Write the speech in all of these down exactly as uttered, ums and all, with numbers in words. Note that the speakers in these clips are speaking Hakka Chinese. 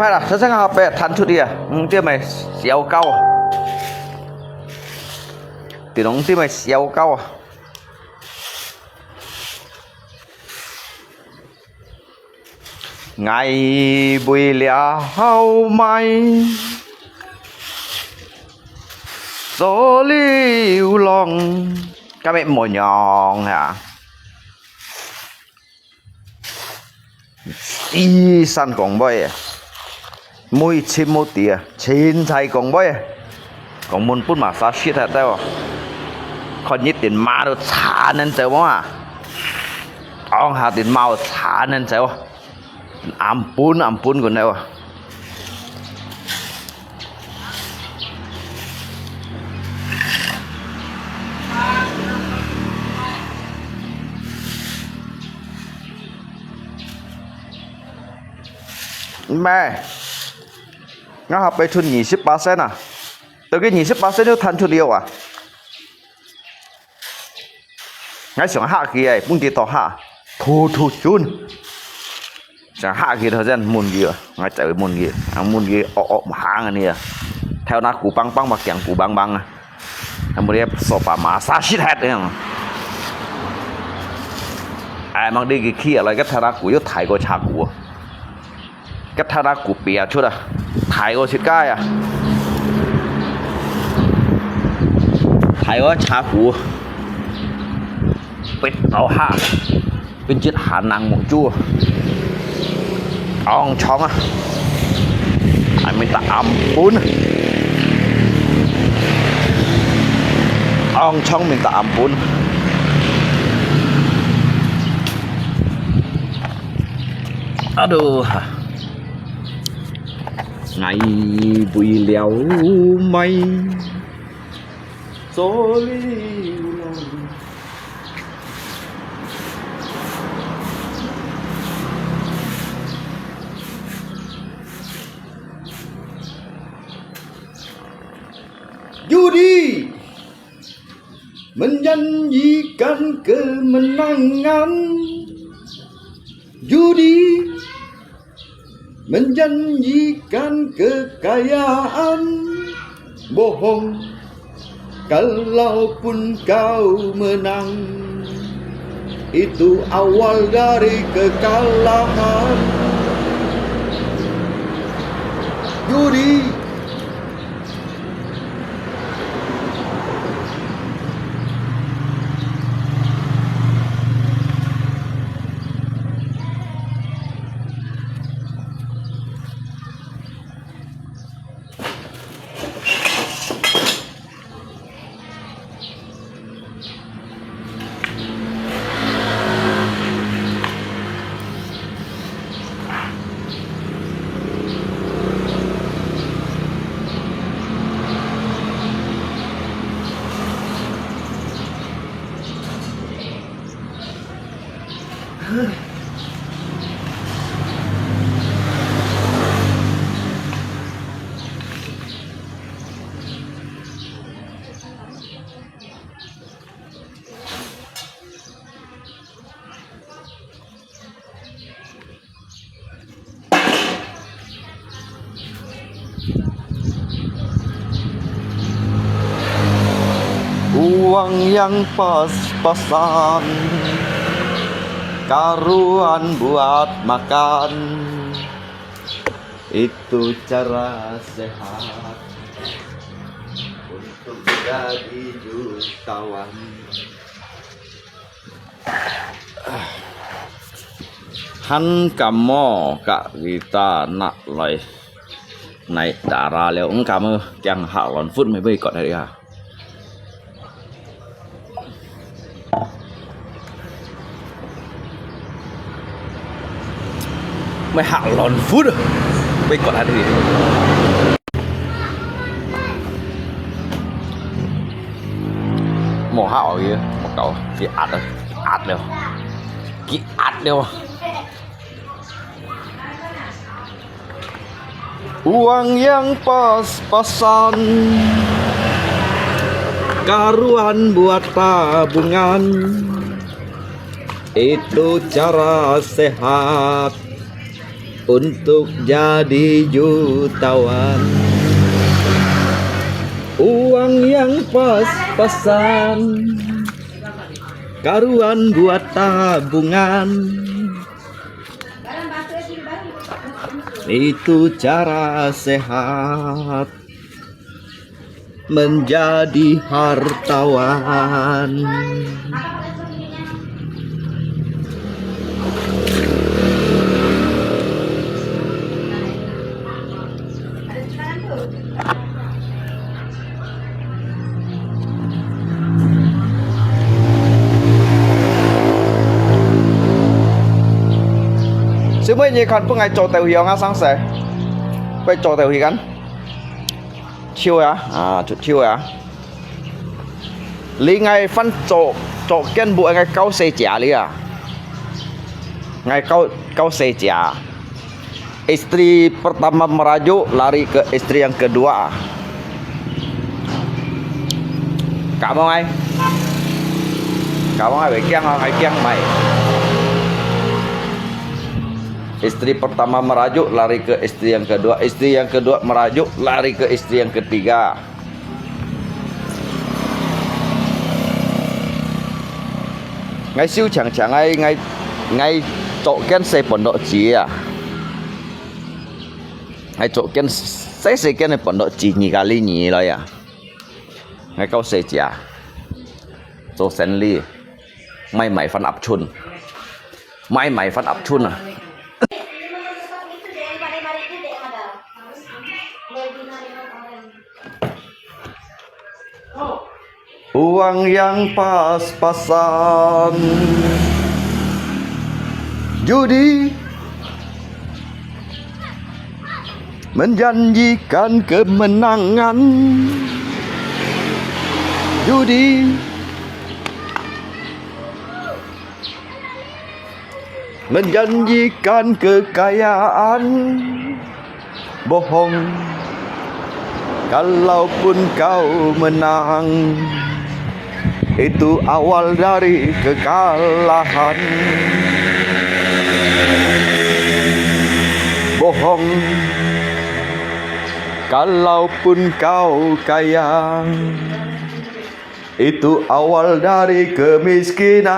係啦，這下後背彈出去啊，嗯，這咪燒高啊，這種這咪燒高啊。𠊎為了好賣做流浪，今日無樣啊！一山講尾啊，每尋無地啊，凊彩講尾啊，講問本嘛啥shit啊，對無？看一定罵到慘人走啊，當下定罵到慘人走啊！ Ampun, ampun，佢呢。咩？𠊎下背出二十巴仙啊，到佢二十巴仙就彈出了啊！ 𠊎想嚇佢欸，分佢到嚇，突突顫。想嚇佢頭先問佢啊，𠊎就問佢，啊問佢惡惡行啊你啊，頭那鼓梆梆嘛，驚鼓梆梆啊，啊問佢手把麻殺死忒樣。哎，望你个氣啊，來个頭那鼓又抬過車鼓啊。 个頭那鼓別出啊，抬過自家啊，抬過車鼓，別到下，別一下能目珠，當長啊，還minta ampun，當長minta ampun。 Aduh. Ngai bui liau mai. Sorry. Judi menjanjikan kemenangan. Judi menjanjikan kekayaan. Bohong, kalaupun kau menang, itu awal dari kekalahan. Judi. Uang yang pas-pasan, karuan buat makan. Itu cara sehat untuk jadi jutawan. Hăn kamo kak kita nak lai nai dara liau, eng kamo kiang ha lon fut mai bai kot hari ha. Mai ha lon fut, bai kot hari. Mò hao kìa, mò kau, kì ạt rồi, kì ạt rồi, kì ạt rồi. Uang yang pas-pasan, karuan buat tabungan, itu cara sehat. Untuk jadi jutawan, uang yang pas-pasan, karuan buat tabungan. Itu cara sehat menjadi hartawan. 小妹，你看，分𠊎做到去，我上色，分做到去看。 手啊，啊，出手啊。你ngai fan做，做kan buat ngai kau saja li啊。Ngai kau, kau saja. Istri pertama merajuk, lari ke istri yang kedua. Kamu ai? Kamu ai, kiang, ai kiang mai. Istri pertama merajuk, lari ke istri yang kedua. Istri yang kedua merajuk, lari ke istri yang ketiga. Ngai siu chang chang ai, ngai, ngai做kan細分到知啊。Ngai做kan細細kan分到知，你个哩你來啊。Ngai kau saja。做生理。 Mai mai fan ap chun. Mai mai fan ap chun à. Uang yang pas-pasan. Judi menjanjikan kemenangan. Judi menjanjikan kekayaan. Bohong. Kalaupun kau menang, itu awal dari kekalahan. Bohong. Kalaupun kau kaya, itu awal dari kemiskinan.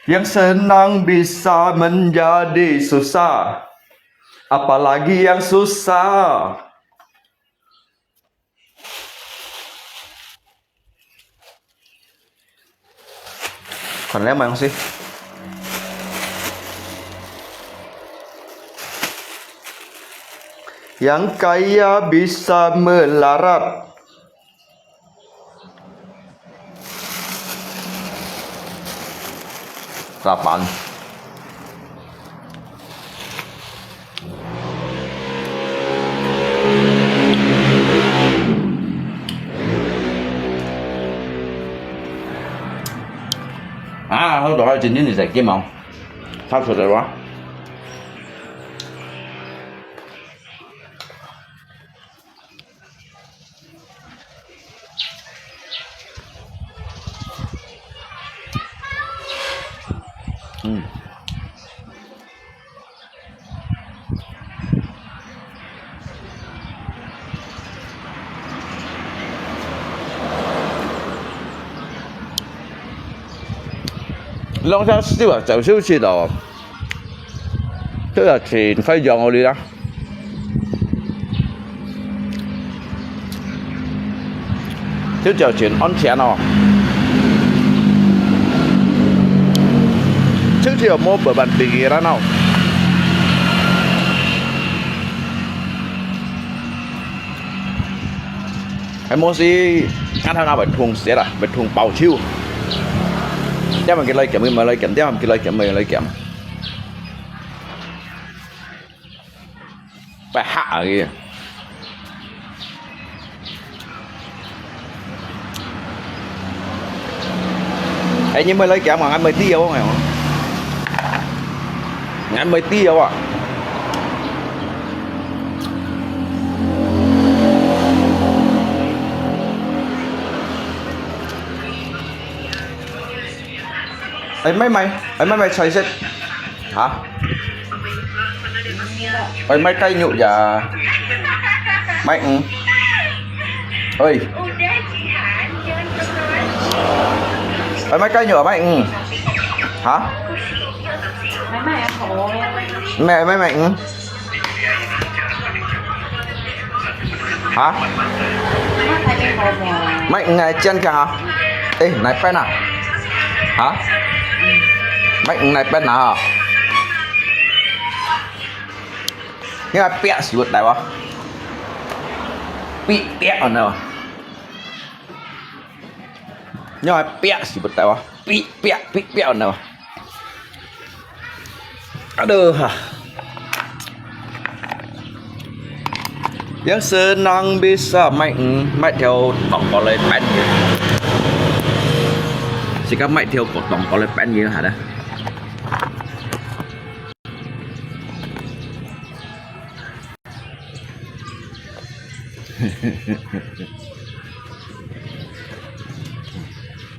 Yang senang bisa menjadi susah, apalagi yang susah. 看了没东西。Yang kaya bisa melarat. Lapan. 啊，好大个，真正是在金毛，他出来哇。 嗯。兩隻手啊，就手切哦。 這個錢費用我哋啦。這條錢安全哦。這條無百萬比例啦喏。還無係，看他那會痛死啦，會痛爆手。點樣佢來減，佢咪來減，點樣佢來減，咪來減。 白客啊佢。哎，你莫來講嘛，𠊎無知哦，𠊎無知哦啊。哎，買買，哎，買買菜色。哈？哎，買雞肉呀。買魚。哎。哎，買雞肉啊，買魚。哈？買買啊，好哦。買，買買魚。 哈？買魚來煎个哈？哎，哪邊啊？哈？買魚哪邊啊？你愛煏是毋得哦。煏煏哦，你愛煏是毋得哦。煏煏煏煏哦。 Aduh ha. Yang senang bisa 買魚，買條當高个板魚。自家買條當高个板魚下啦。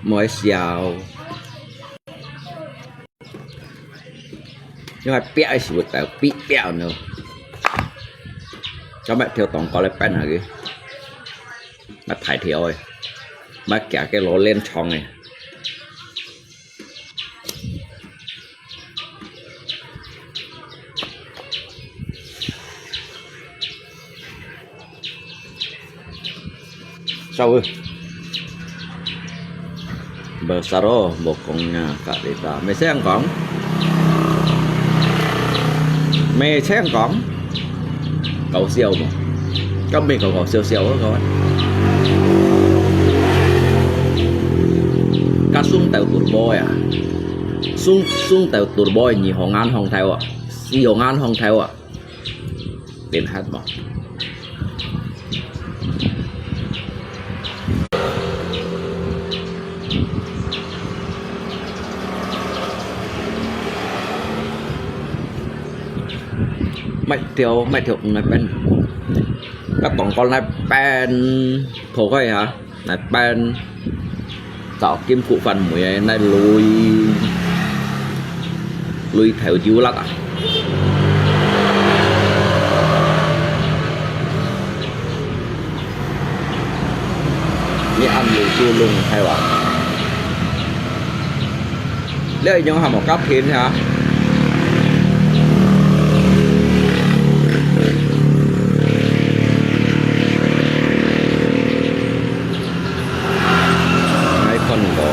莫笑。 因為煏个時候就必煏呢。今日條當高个搬下去，買大條个，買夾个攞鏈長个。Sao ơi? Besar oh, bokongnya Kak Rita. Mê xem kong. Mê xem kong.搞笑嘛。Các mê có搞笑笑đó các bạn. Các xuống tàu turbo à. Xuống, xuống tàu turbo nhì hồng an hồng theo à. Xì hồng an hồng theo à. Tên hát mà. Mày theo, mày theo, nai pen. Các tổng con nai pen. Thổ khay hả? Nai pen. Chảo kim cụt phần muối nai lùi. Lùi theo dữ lắm à. Nè ăn lùi chu lùng hay à. Lẽ nhông hàm một cáp thiên hả? Hai con gò.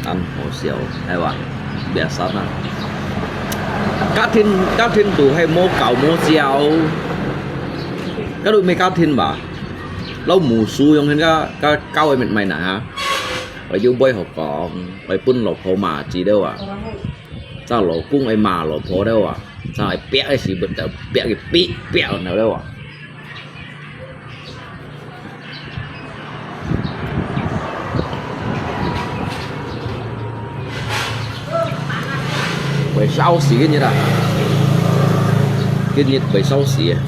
Ăn hổ xèo, hay à? Biasa na. Cáp thiên, cáp thiên tụ hay mô cào mô xèo. Các đối mê cáp thiên bà. Lâu mù su yong hên các, các cao ấy mệt mày nà hả? Ôi yong bôi hổ còng, ôi pun lộc hổ mà chỉ đâu à. Sao lộc cung ấy mà lộc hổ đâu à. Sao ấy piak ấy xí bật tờ piak cái pi piak nào đâu à. Bảy sáu xí cái nhiệt à. Cái nhiệt bảy sáu xí à.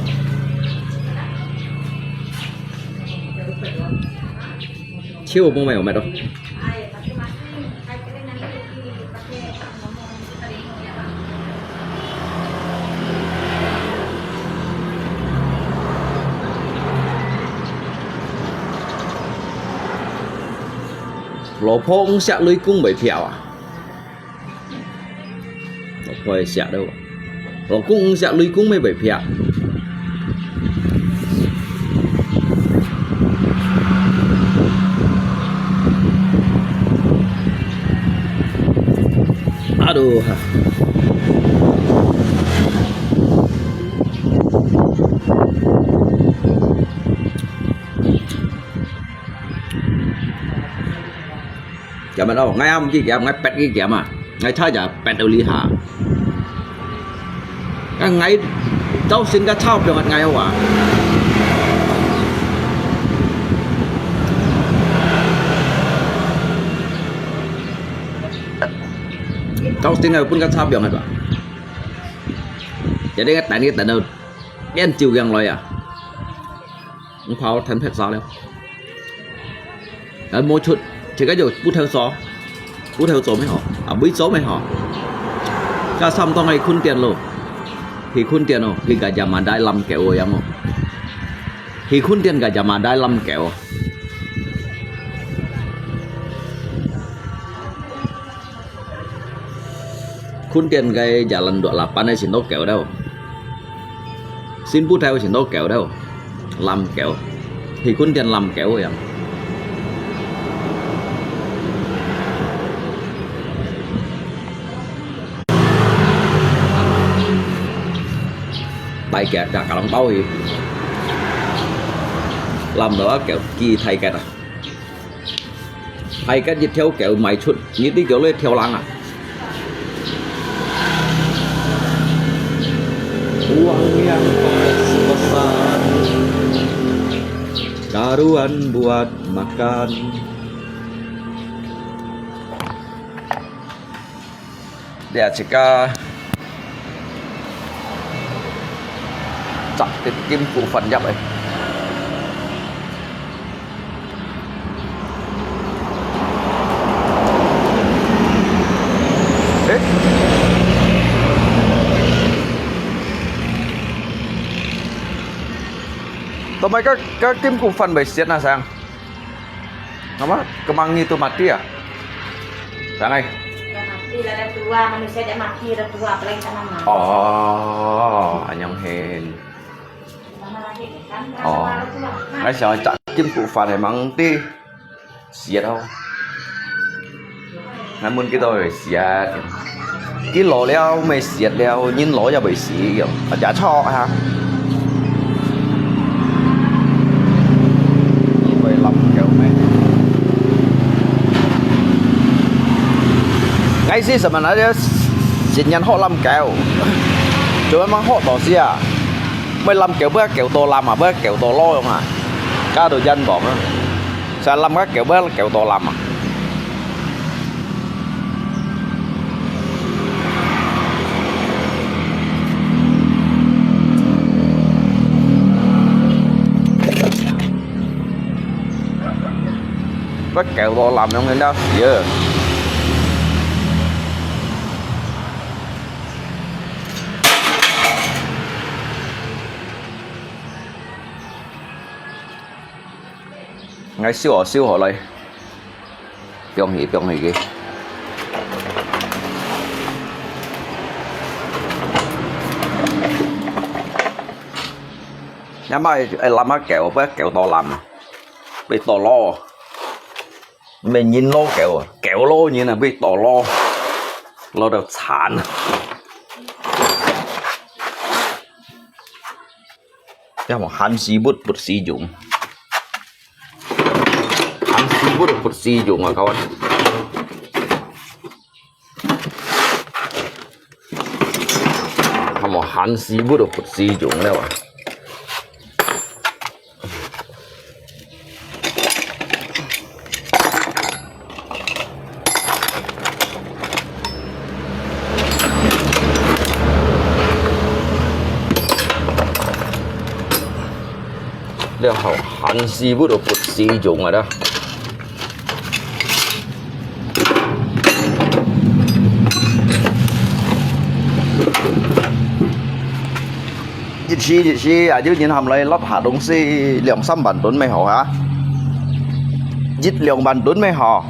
Chiêu bông mày ở mày đâu. Lộc hổ ung siak lui cung bảy phiếu à? Lộc hổ siak đâu? Lộc cung ung siak lui cung mới bảy phiếu. Aduh. Kiam mah lo, ngai am ki kiam, ngai pet ki kiam ah. Ngai cha ya pet au li ha. Ngai, ngai tau sin ka chao piong ngai wa. Tau sin ngai pun ka chao piong ngai wa. Jadi ngai tan ngai tan au. Yan chiu yang loi ah. Ang pao than phet sa liao. Ngai mo chut 這個就不透做，不透做咩好？啊，不會做咩好？該差不多去睏店咯，去睏店咯，去該家嘛帶濫狗哦，樣哦。去睏店該家嘛帶濫狗哦。睏店該家人多啦，搬來尋到狗了。 新不透尋到狗了，濫狗，去睏店濫狗樣。大家大家攏包去，濫到啊狗，幾大隻啊！ 大隻一條狗賣出，你知狗仔條零啊？Uang yang pas-pasan, karuan buat makan。這自家摘个金菇番葉誒。誒，做麼个該金菇番會噭啊，生？ Apa? Kemangi tu mati ah? Sang ai. Dah mati lah, dah tua. Manusia dah mati, dah tua, apalagi tanaman. Oh, anyong hen. Tanaman lagi kan, oh, tanaman baru tua. Ngai siang cak kim ku fan emang ti siat oh. Ngai mun kita siat. Kilo liao，毋係食了，人老也會死个，啊，真錯哈。會濫狗咩？𠊎係什麼那個新年學濫狗，做麼个學到死啊？毋係濫狗，毋係狗到濫啊，毋係狗到老樣啊，加到冤枉啊！ Salam ka kêu bel kêu to lam ah. Bel kêu to lam yong nên đã xỉa. Ngay siêu hổ siêu hổ lây. Piong hì, piong hì kì. Nhắm ai, ai lam á kẹo, bớt kẹo to lam. Bị to lo. Mình nhìn lo kẹo, kẹo lo nhìn là bị to lo. Lo đầu sản. Yà mò hàn sì bút bút sì dũng. Hàn sì bút bút sì dũng à, kawan. Yà mò hàn sì bút bút sì dũng nè wa. Liao hàn sì bút bút sì dũng à đó. Yit sì yit sì啊，有人喊來落下東西兩三萬噸乜好啊？一兩萬噸乜好？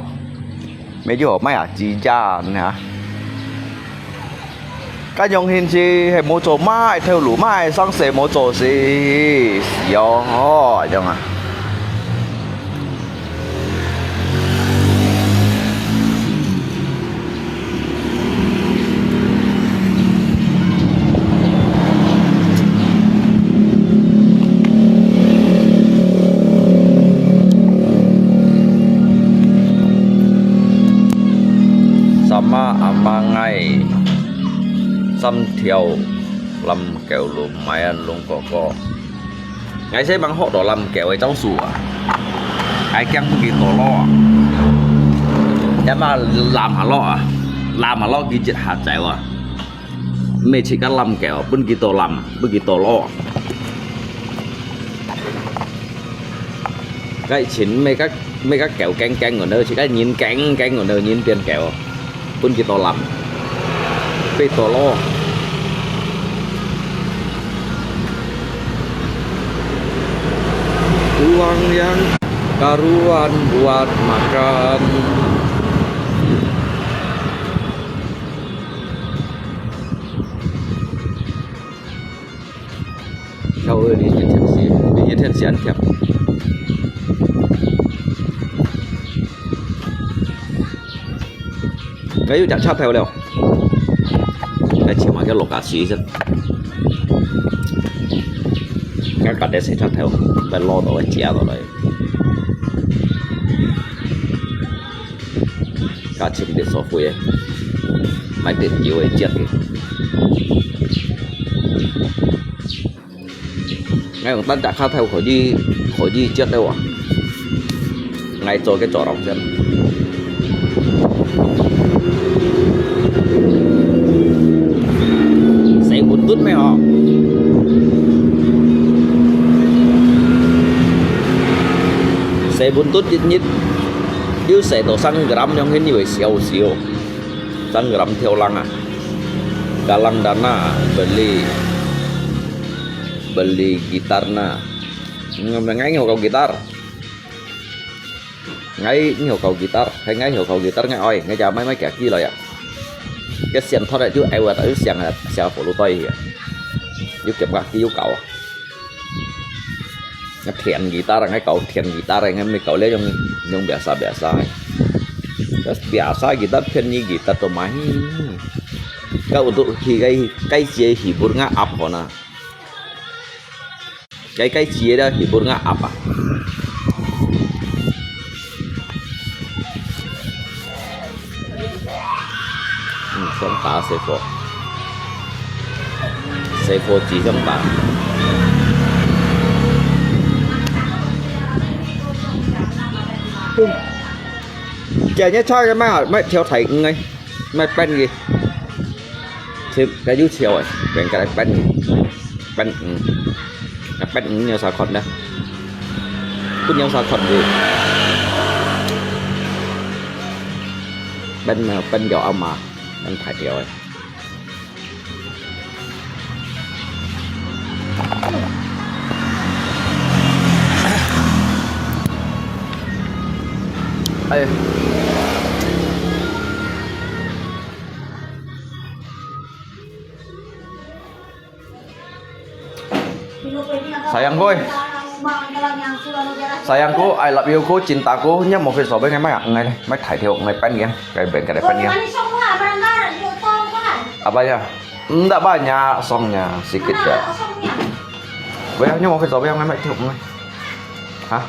乜有好賣啊？幾價呢？該樣形式係無做賣，頭路賣，上市無做事，死哦，哦，恁樣啊。 Sama amang ngai, sam thiau lam kêu lùm mai ăn lùng kô kô. Ngai sê mang hok to lam kêu ai châu su à. Ngai kiang bưng kì to lo à. Yam ma lam hà lo à. Lam hà lo kì jit hà chèo à. Mê chì kà lam kêu, bưng kì to lam, bưng kì to lo. 該以前毋係該，毋係該狗驚驚个呢，係該人驚驚个呢，人變狗，分幾多人，幾多咯。Uang yang karuan buat makan. 跳个日日天時，日日天時恁貼。該又隻車頭了，該前面个落架水先。該隔壁洗車頭，該攞到个接落來。 加深啲所費个，買點油个接个。𠊎用單隻卡頭可以，可以接个哇。𠊎做个做落先。洗餛飩咩哦？洗餛飩一日 有洗到三gram，樣形以為小小，三gram條零啊。Galang dana beli beli gitar na. Ngai ngau kau gitar. Ngai ngau kau gitar, hai ngai ngau kau gitar ngai oi, ngai ja mai mai kia ki lo ya. Cái xiên thoát lại chú ai wa ta ư xiang à, xiang phủ lũ toi ya. Yu kiap ka ki yu kau. Ngai thian guitar, ngai kau thian guitar, ngai mi kau le yong yong biasa biasa. Kas biasa guitar thian ni guitar to mai. Ka untuk hi kai kai cie hibur nga ap ho na. Kai kai cie da hibur nga ap ah. Hmm, sông tá xe phô. Xe phô chỉ sông tá. Chè nhé choi cái mai hả, mai theo thầy ngay. Mai pen gì. Thêm cái dấu theo rồi, pen cái pen gì. Pen, ừ. Cái pen ừ nhiều sao còn đó. Cũng nhiều sao còn gì. Pen, pen giỏ ao mà. Pen thải theo rồi. Ê. Sayangku, ê. Sayangku, I love you ku, cintaku, nya mau fit sobek ngai mai, ngai, mai thải theo, ngai pen ya, ngai pen, ngai pen ya. Apa ya? Ndak banyak songnya, sikit ya. Weh, nya mau fit sobek ngai mai theo, ngai. Hả?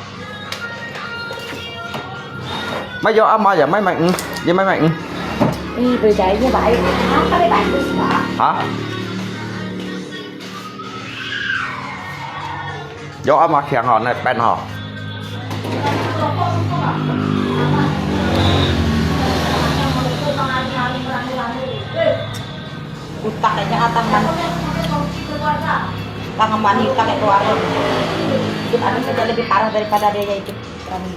Mai yo ama ya, mai mai, mm, ya mai mai, mm. Ih, bơi đáy như vậy. Hả? Hả? Yo ama khiang hò, nè, pen hò. Utak aja atang man. Tangan mani utak itu arang. Ikut anu saja lebih parah daripada dia ya ikut kami.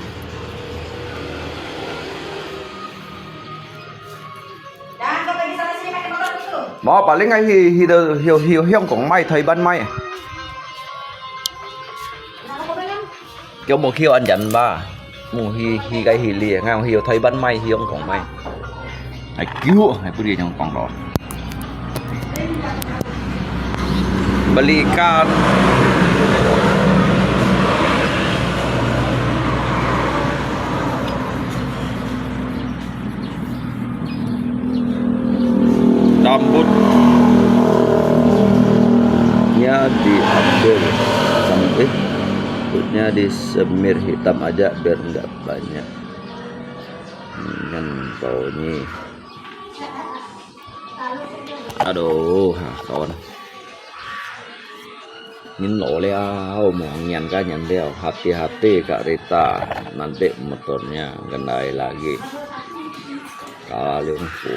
Mau paling ai hi hi hi hi Hong Kong mai, Thai Ban mai. Kenapa kau mau kêu ăn dần ba? Mu hi hi cái hi li, ngang hi Thai Ban mai, hi Hong Kong mai. Ai kêu, ai beri Hong Kong đó. Belikan. Rambutnya diambil, sam-, eh, rambutnya disemir hitam aja biar nggak banyak. Ngan bau ni. Aduh, ha, kawan. Nin lo liao, mau ngian ka ngian liao, hati-hati karita, nanti motornya kendai lagi. Kalah liung fu.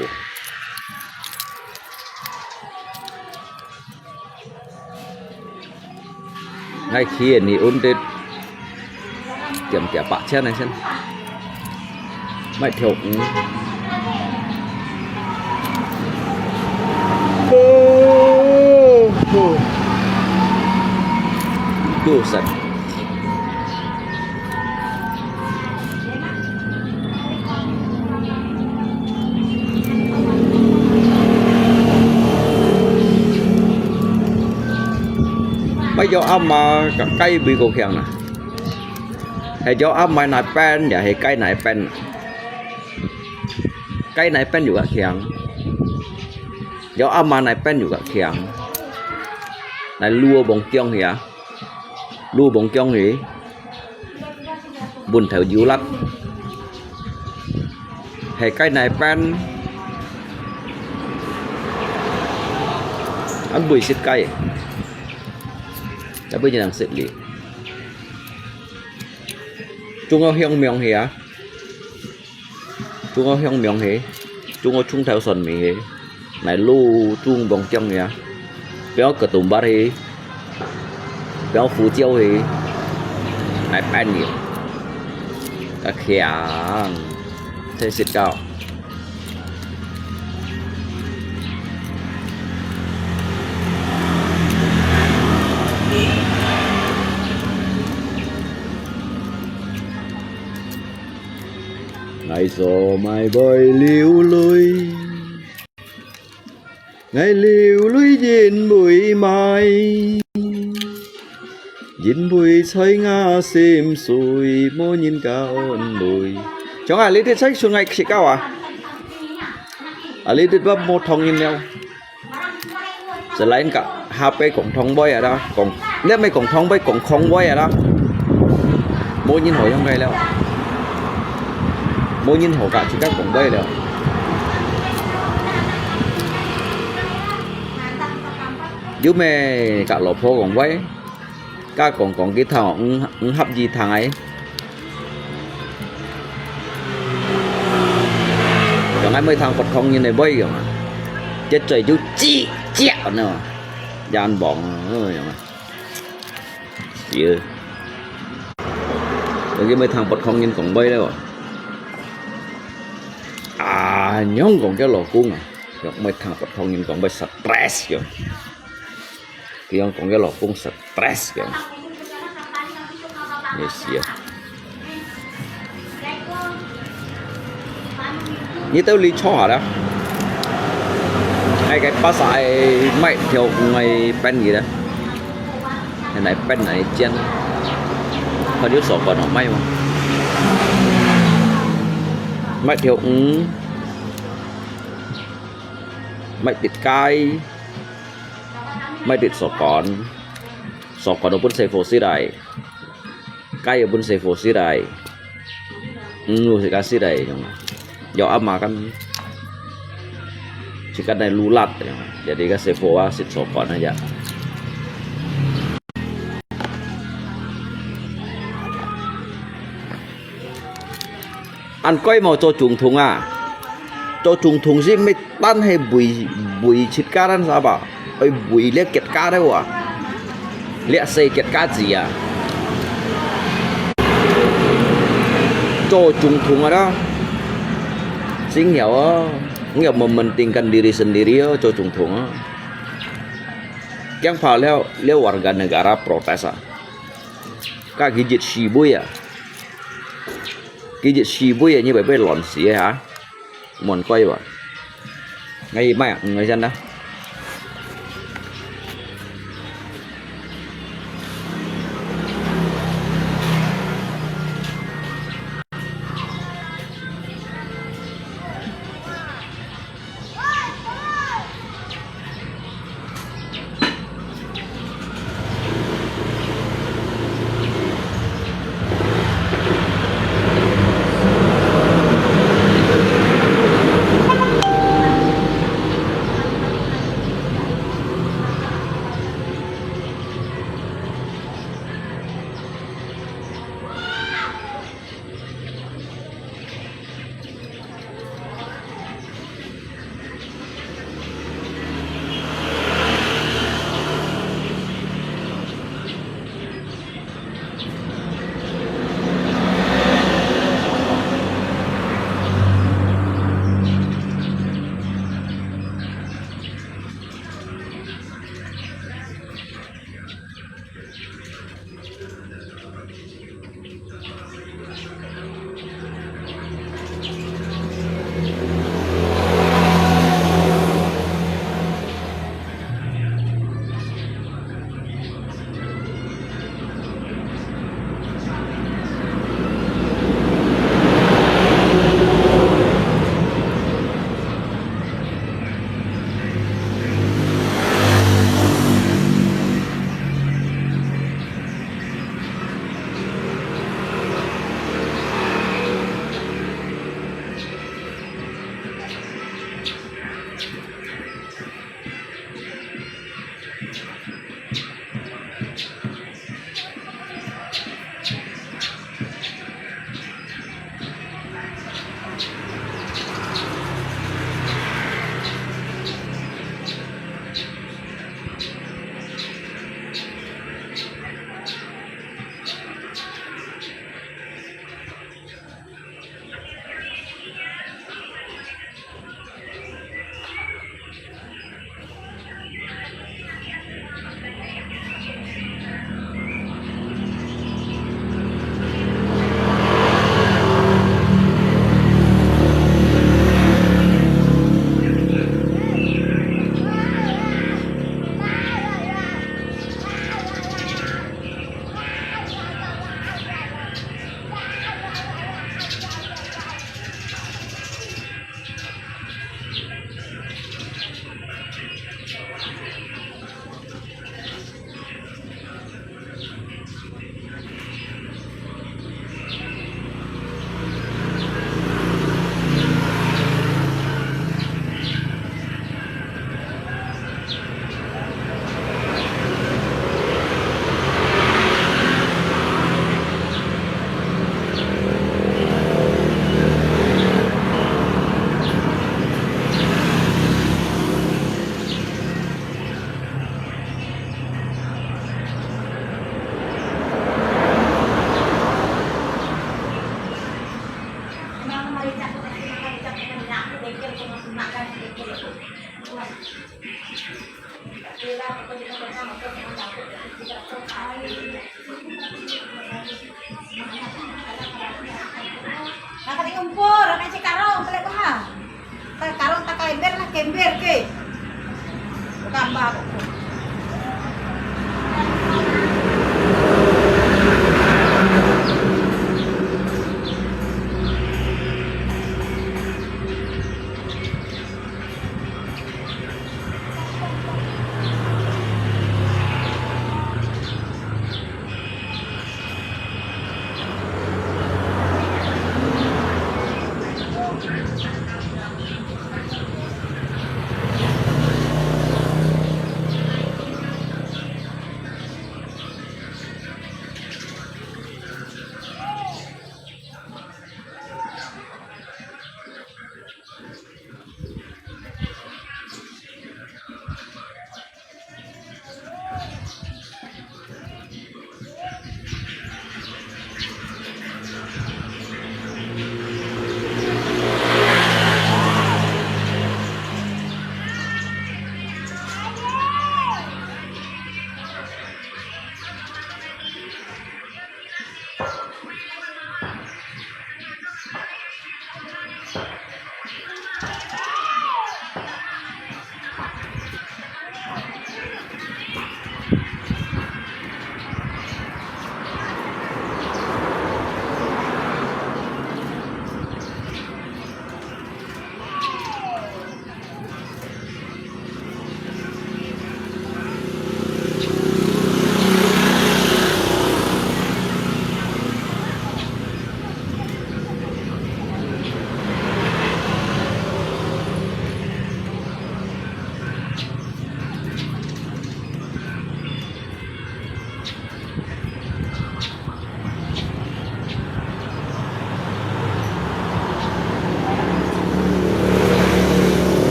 Ngai khi ni undit. 減價八千个先。買條魚。哦，哦。又食。買條鴨嫲个雞尾較香啊。 係有鴨嫲哪般，也係雞哪般。雞哪般有較香，有鴨嫲哪般有較香。來滷黃薑去啊，滷黃薑去，燜透油辣。係雞哪般，恁會食雞，也會人食哩。 中國香味去啊，中國香味去，中國蔥頭蒜尾去，來滷中黃薑去啊，放ketumbar去，放胡椒去，來拌去，較香，才食到。 𠊎做麼會流淚？𠊎流淚因為麼？因為在𠊎心碎，無人教安慰。像啊，你兜在想𠊎食到啊？啊，你兜都無同音了。 Selain ka下背講同位啊啦，講，你毋係講同位，講同位啊啦。無人好用个了，無人好甲自家講位了。有咩甲老婆講位？ 甲講講佢聽，毋，毋合意聽个。像𠊎毋會聽北方人个話樣啊，這嘴就吱吱呢，眼望啊，樣啊。是。佢毋會聽北方人講話了啊。啊，仰講佢老公啊，毋會聽北方人講話，stress樣。 佢樣講佢老公stress樣。你死啊！你兜你坐下啦。哎，該巴薩愛買條魚愛分你啦。現在分來煎。佢有手工哦，買無？買條魚，買隻雞。 買隻手工，手工都分師傅食來，雞又分師傅食來，魚又自家食來，有鴨嫲kan，自家來滷辣，jadi个師傅啊，食手工啊呀。 恁該無做總統啊？做總統係毋係單係為，為自家人啥吧？愛為了國家了啊？了世國家子啊？做總統啊啦，真曉啊！你又mementingkan diri sendiri啊，做總統啊？驚怕了，了warga negara protes啊？該佢熱死尾啊！ 佢一時尾啊，你會，會亂死个哈，無怪吧？哎，莫啊，嗯，先啦。Oke. Tambah.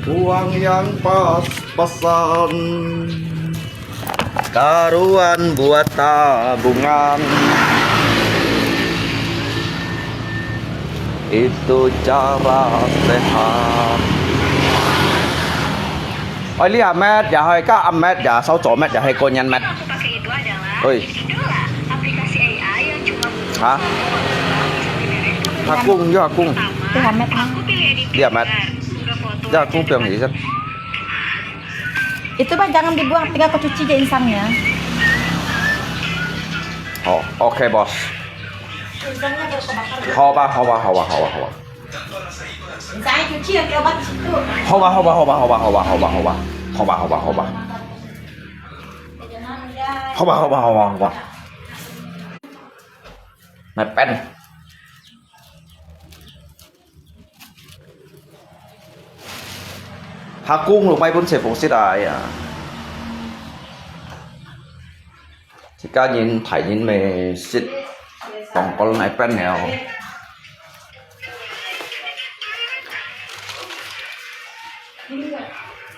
Uang yang pas-pasan, karuan buat tabungan. Itu cara sehat. Oi, lia met, ya hai ka amet, ya sau co met, ya hai konyan met. Oi. Hah? Hakung, ya hakung. Itu amet, ha? Lia met. Ya hakung piang isat. Itu, Pak, jangan dibuang, tinggal kau cuci je insangnya. Oh, oke, bos. Insangnya baru kau bakar. Hau ba, hau ba, hau ba, hau ba, hau ba. Insangnya cuci, nanti obat di situ. Hau ba, hau ba, hau ba, hau ba, hau ba, hau ba, hau ba. Hau ba, hau ba, hau ba. Hau ba, hau ba, hau ba, hau ba. Nai pen. Hakung lu mai pun se pung sit ai ya. Jika nyin thai nyin me sit tong kol nai pen neo.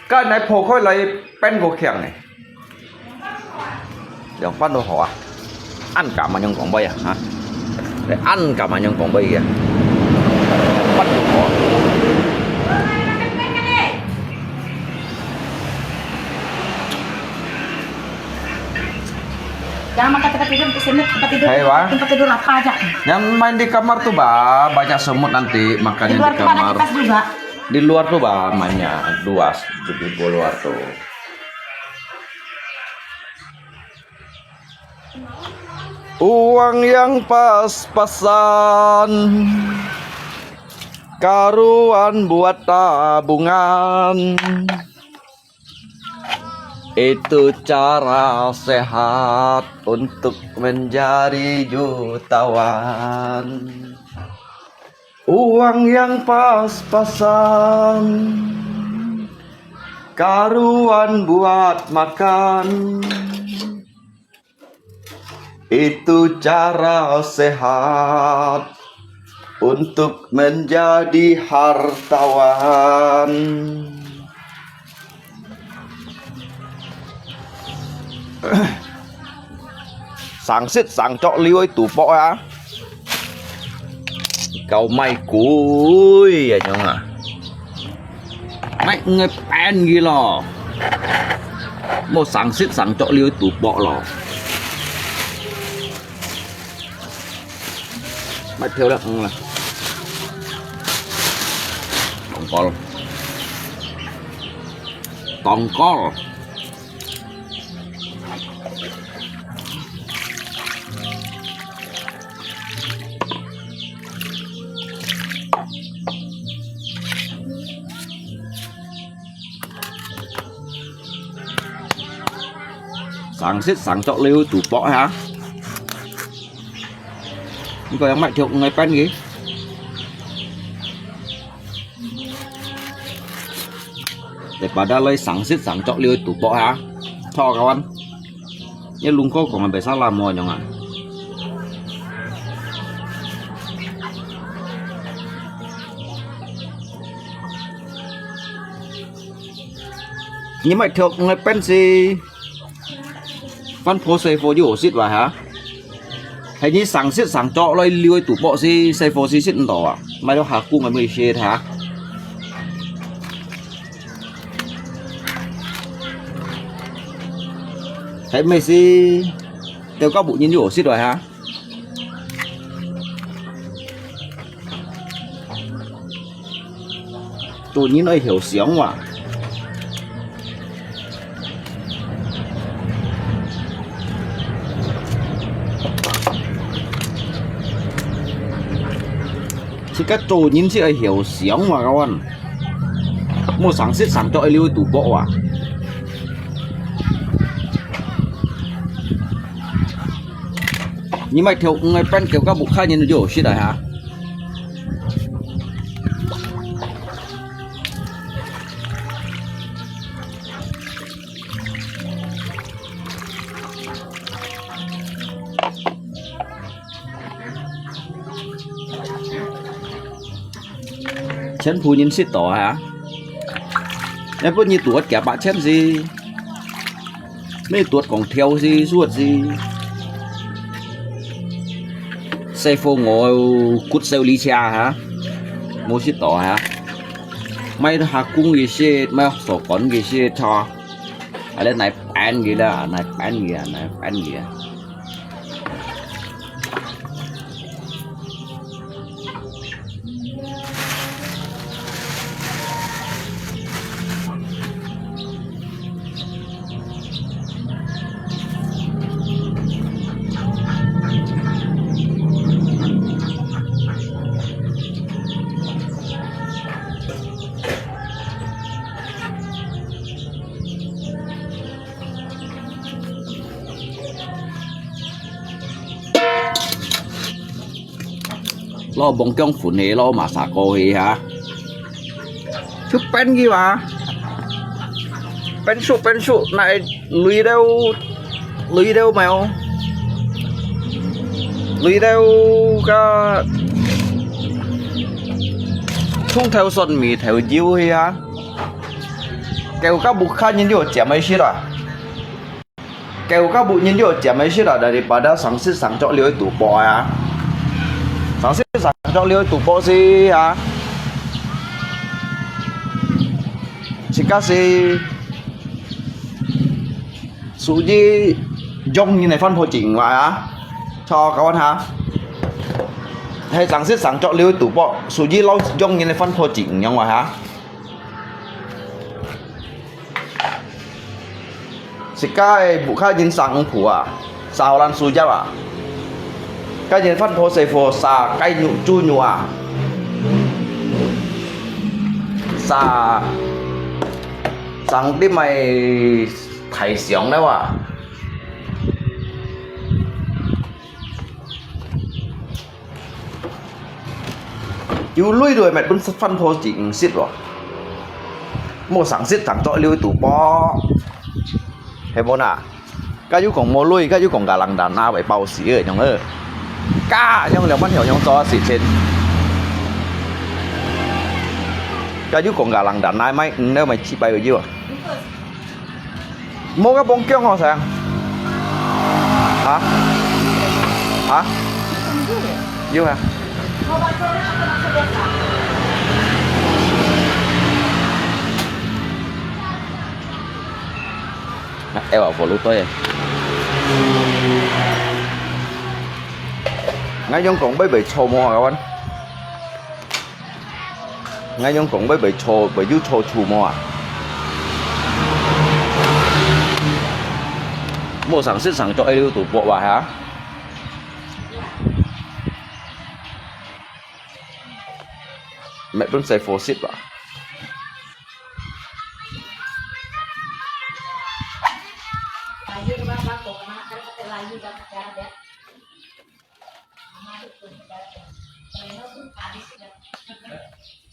Ka nai pho khoi lai pen ko khiang ne. Yang pan do ho a. An ka ma nyong kong bai a, ha? An ka ma nyong kong bai a. Pan do ho. Jangan makan tempat tidur, di sini tempat tidur. Hai, Bang. Tempat tidur apa aja? Yang main di kamar tuh, Bang, banyak semut nanti makannya di kamar. Di luar tuh banyak kipas juga. Di luar tuh, Bang, banyak. Luas, di luar tuh. Uang yang pas-pasan, karuan buat tabungan. Itu cara sehat untuk menjadi jutawan. Uang yang pas-pasan, karuan buat makan. Itu cara sehat untuk menjadi hartawan. Sang sit sang cok liu oi tu pok a. Kau mai kui ya nyong a. Mai ngai pen gi lo. Mo sang sit sang cok liu tu pok lo. 買條了，嗯啦。當高，當高。 生食生著了肚飽哈。你个樣買條魚來煸佢。Daripada來生食生著了肚飽哈。Cho kawan. 你攏過講啊，白沙拉無樣啊？你買條魚來煸死，番婆細火就好食啦哈？係你生食生著來留肚飽死，細火死食毋到啊？買到下公个乜食哈？係乜事？ 掉到無人就好食來哈。做人愛曉想哇。自家做人就愛曉想哇，kawan。莫生食生著愛留肚飽哇。 你買條魚來煸，叫到屋下人就好食來哈。全部人食到啊！你分你多幾百千是？ 你多講條是，說是。細火我骨燒里車哈，無食到哈。買下公个食，買所講个食，錯。啊，你來煸佢啦，來煸佢啊，來煸佢啊。 老បង薑粉个，老麻沙哥个哈。就煸佢嘛，煸熟煸熟，來煨兜，煨兜無？煨兜个蔥頭蒜尾豆油去啊！叫到屋下人就有尖个食啦。 叫到屋下人就有尖个食啦，daripada生食生著了肚飽啊！生食生著了肚飽是啊！自家是屬於洋人个番婆精話啊！Cho kawan哈！係生食生著了肚飽，屬於老洋人个番婆精樣話哈！ 自家个屋下人生五步啊，沙蘭樹葉啊，該人番婆細火沙雞肉豬肉啊，沙生啲咪大象了啊。 有鐳都係賣分番婆精食咯。莫生食生著了肚飽，係無呐？該又講無鐳，該又講galang dana會飽死个，樣个。該樣了，半條樣做事情。該又講galang dana，賣魚了，賣七百个euros啊。 無个幫薑哦，sayang。啊？啊？有啊。哎，我follow對。𠊎仰講會會錯無啊，各位？𠊎仰講會會錯，會有錯處無啊？無常識常做，愛留賭博哇哈？Mat pun sai fosit ba.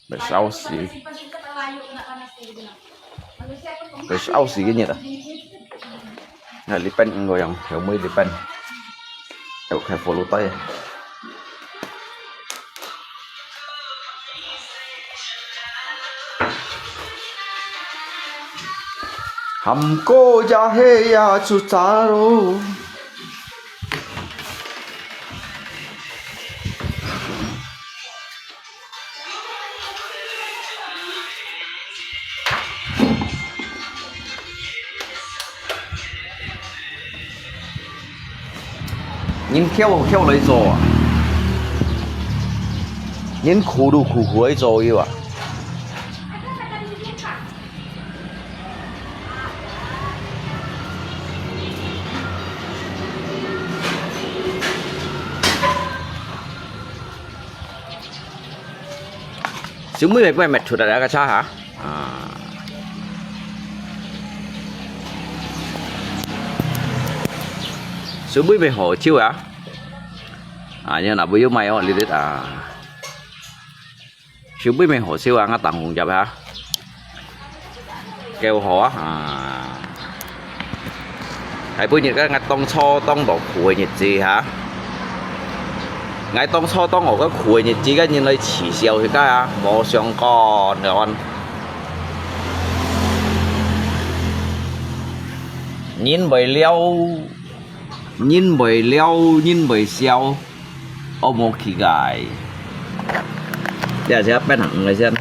白烧死，白烧死个日啊！那禮拜五个樣，有冇禮拜？有開follow帶。喊歌呀嘿呀出閘咯。 人翹翹來做啊，人苦都苦苦來做有啊。 小妹妹，不要買出來那個叉哈。啊。小妹妹好笑啊。啊，你那不要買哦，你這啊。小妹妹好笑啊，我當紅入哈。 幾好啊！啊，係本日个𠊎當初當勞苦个日子哈。𠊎當初當我个苦个日子，个人來恥笑佢个啊，無相干个安。人會了，人會了，人會笑。 哦，無奇怪。這係變行个先。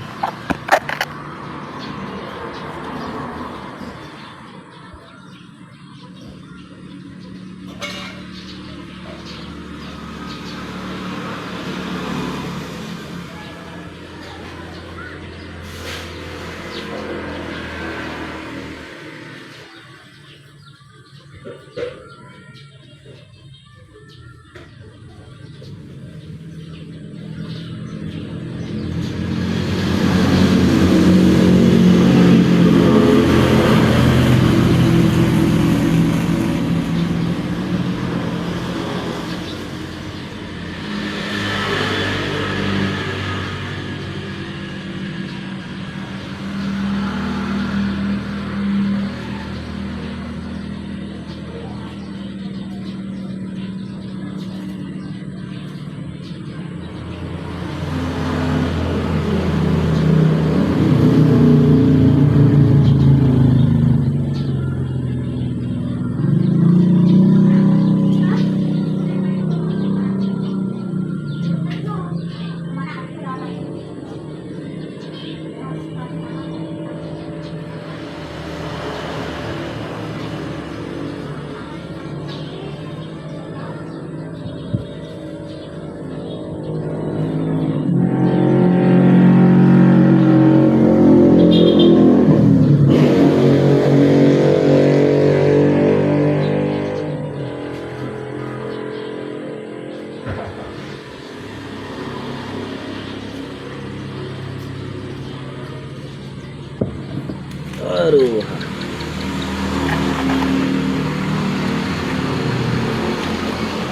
Aduh。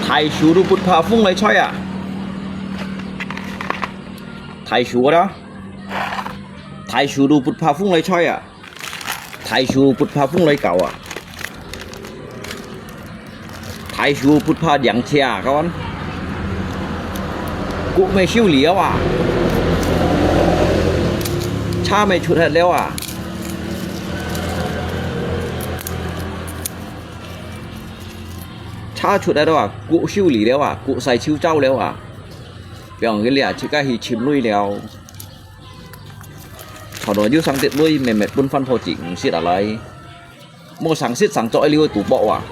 大樹都不怕風來吹啊！大樹啊，大樹都不怕風來吹啊！ 大樹不怕風來搞啊！大樹不怕涼車啊，各位。谷乜修理了啊！車乜出忒了啊！車出忒了啊！谷修理了啊！谷晒秋燥了啊！放佢這自家去尋鐳了。 頭腦有生得鐳，乜乜分番好錢毋識啊來。無生識生做一溜賭博啊！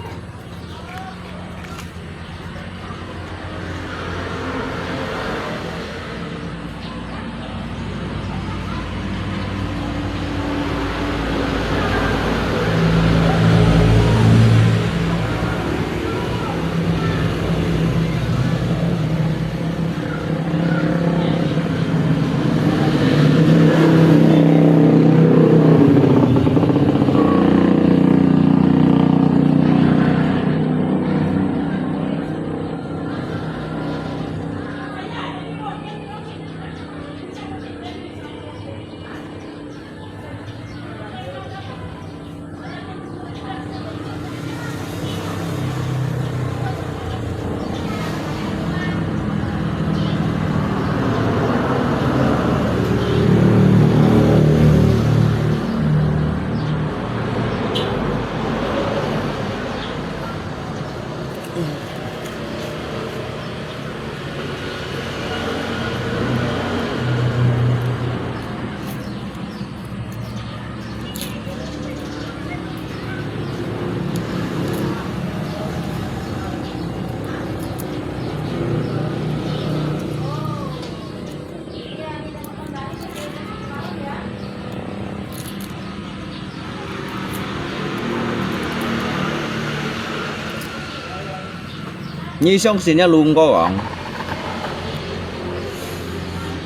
你相信ya lungko講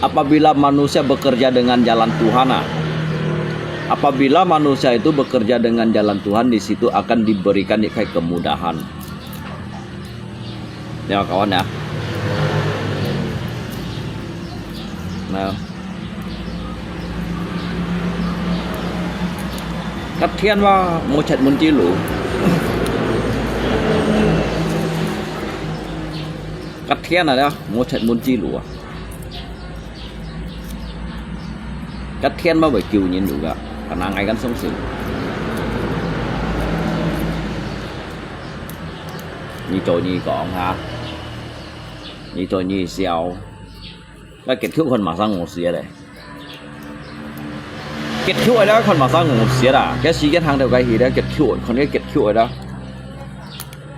，apabila manusia bekerja dengan jalan Tuhan, ah, apabila manusia itu bekerja dengan jalan Tuhan, di situ akan diberikan kemudahan. Ya, kawan ya. Nah. 今天嘛，無出門之路。今天啊，無出門之路啊。今天嘛會救人路个，可能𠊎敢相信。你做你講哈，你做你笑。 該結局看麼儕戇死咧？結局个啦，看麼儕戇死啦！該時間行到該去咧，結局，看該結局个啦。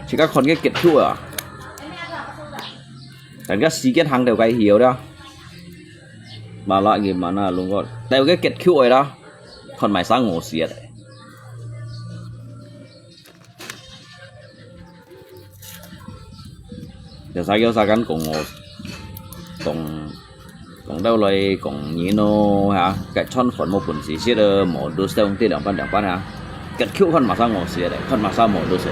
自家看該結局啊！但該時間行到該去了啦。Malah gimana lungkot？但有該結局个啦，看麼儕戇死咧。 就係有時間講我，講，講到來講人咯，哈，該餐飯無本事食了，無都係用這兩半兩半啊。結局看麼儕戇死咧，看麼儕無都係。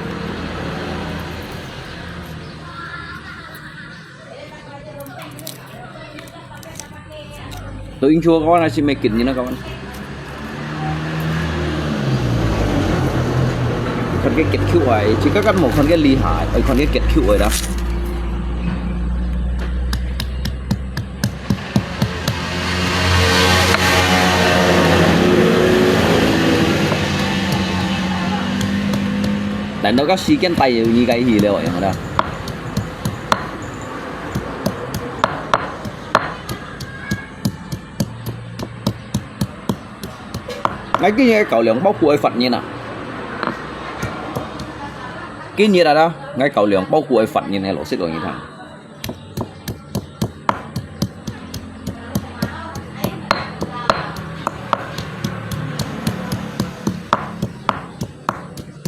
Tuh intro kawan, asin may kidney na kawan. 看該結局啊，自家敢無看該厲害，愛看該結局个啦。 等到該時間帶有你該去了，有無啦？𠊎今日搞兩包苦个發言啊！今日啊，𠊎搞兩包苦个發言个老實講你聽。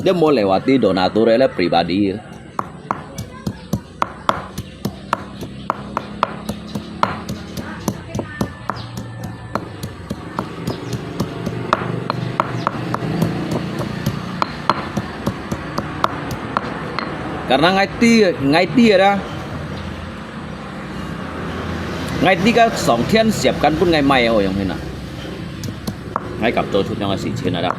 Dia mau lewati donatur le pribadi. Karena ngai ti, ngai ti ada. Ngai ti ka song thian siap kan pun ngai mai o yong hina. Ngai kap to chut yong asi chin ada.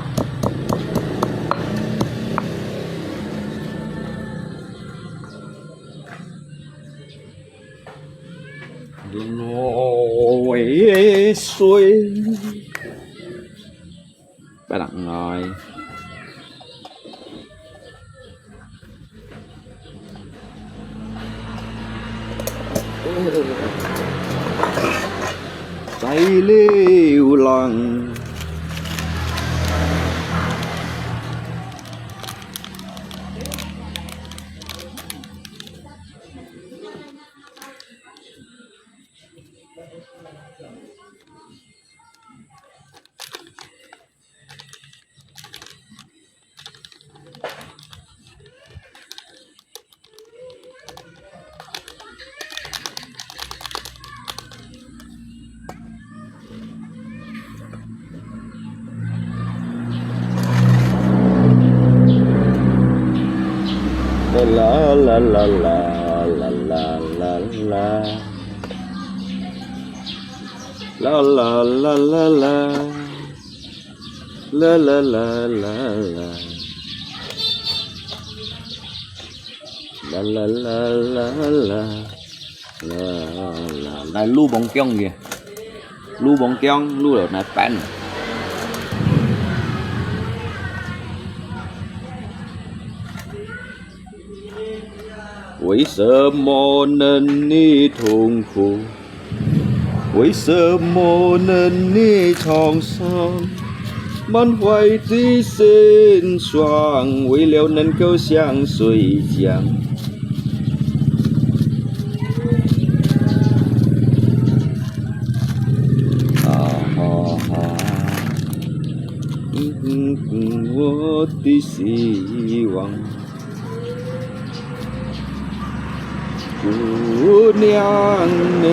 Loi sui. Ba lak ngai. Sai liu lang. La la la la la la la la la. La la la la la. La la la la la. La la la la la. La la la. Lai lu bông kiong kìa. Lu bông kiong, lu lửa nai pen. 为什么能你痛苦？为什么能你沧桑？满怀的心酸，为了能够想睡觉。啊哈哈，嗯嗯嗯，我的希望。姑娘呢？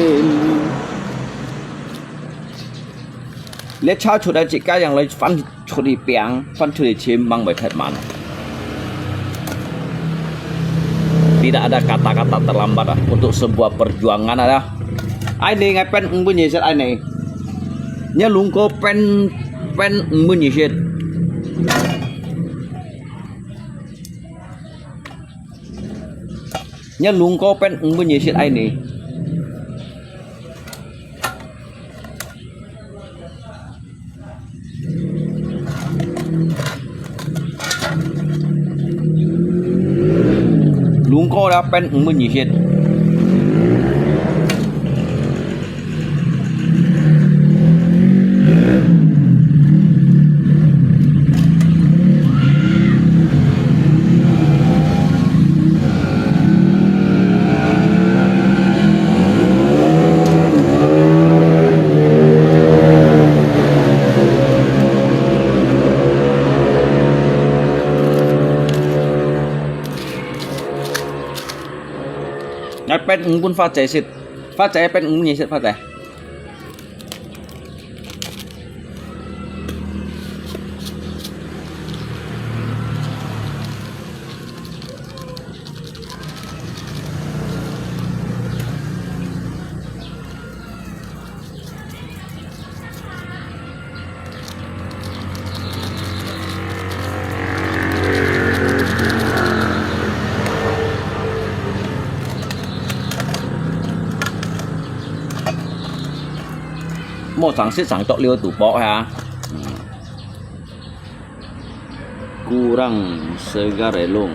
你車出來自家樣來翻出去拚，翻出去尋，吂會忒慢。Tidak ada kata-kata terlambat ah untuk sebuah perjuangan ada. Ai ni ngai pen embun nyeset ai ni. Nya lungko pen pen embun nyeset. Nya lungko pen embun nyeset ai ni. Lungko dah pen embun nyeset. Ngai pen embun發姐食，發姐pen embun你食發姐。 莫尝试尝到了赌博哈。嗯。Kurang segar elong.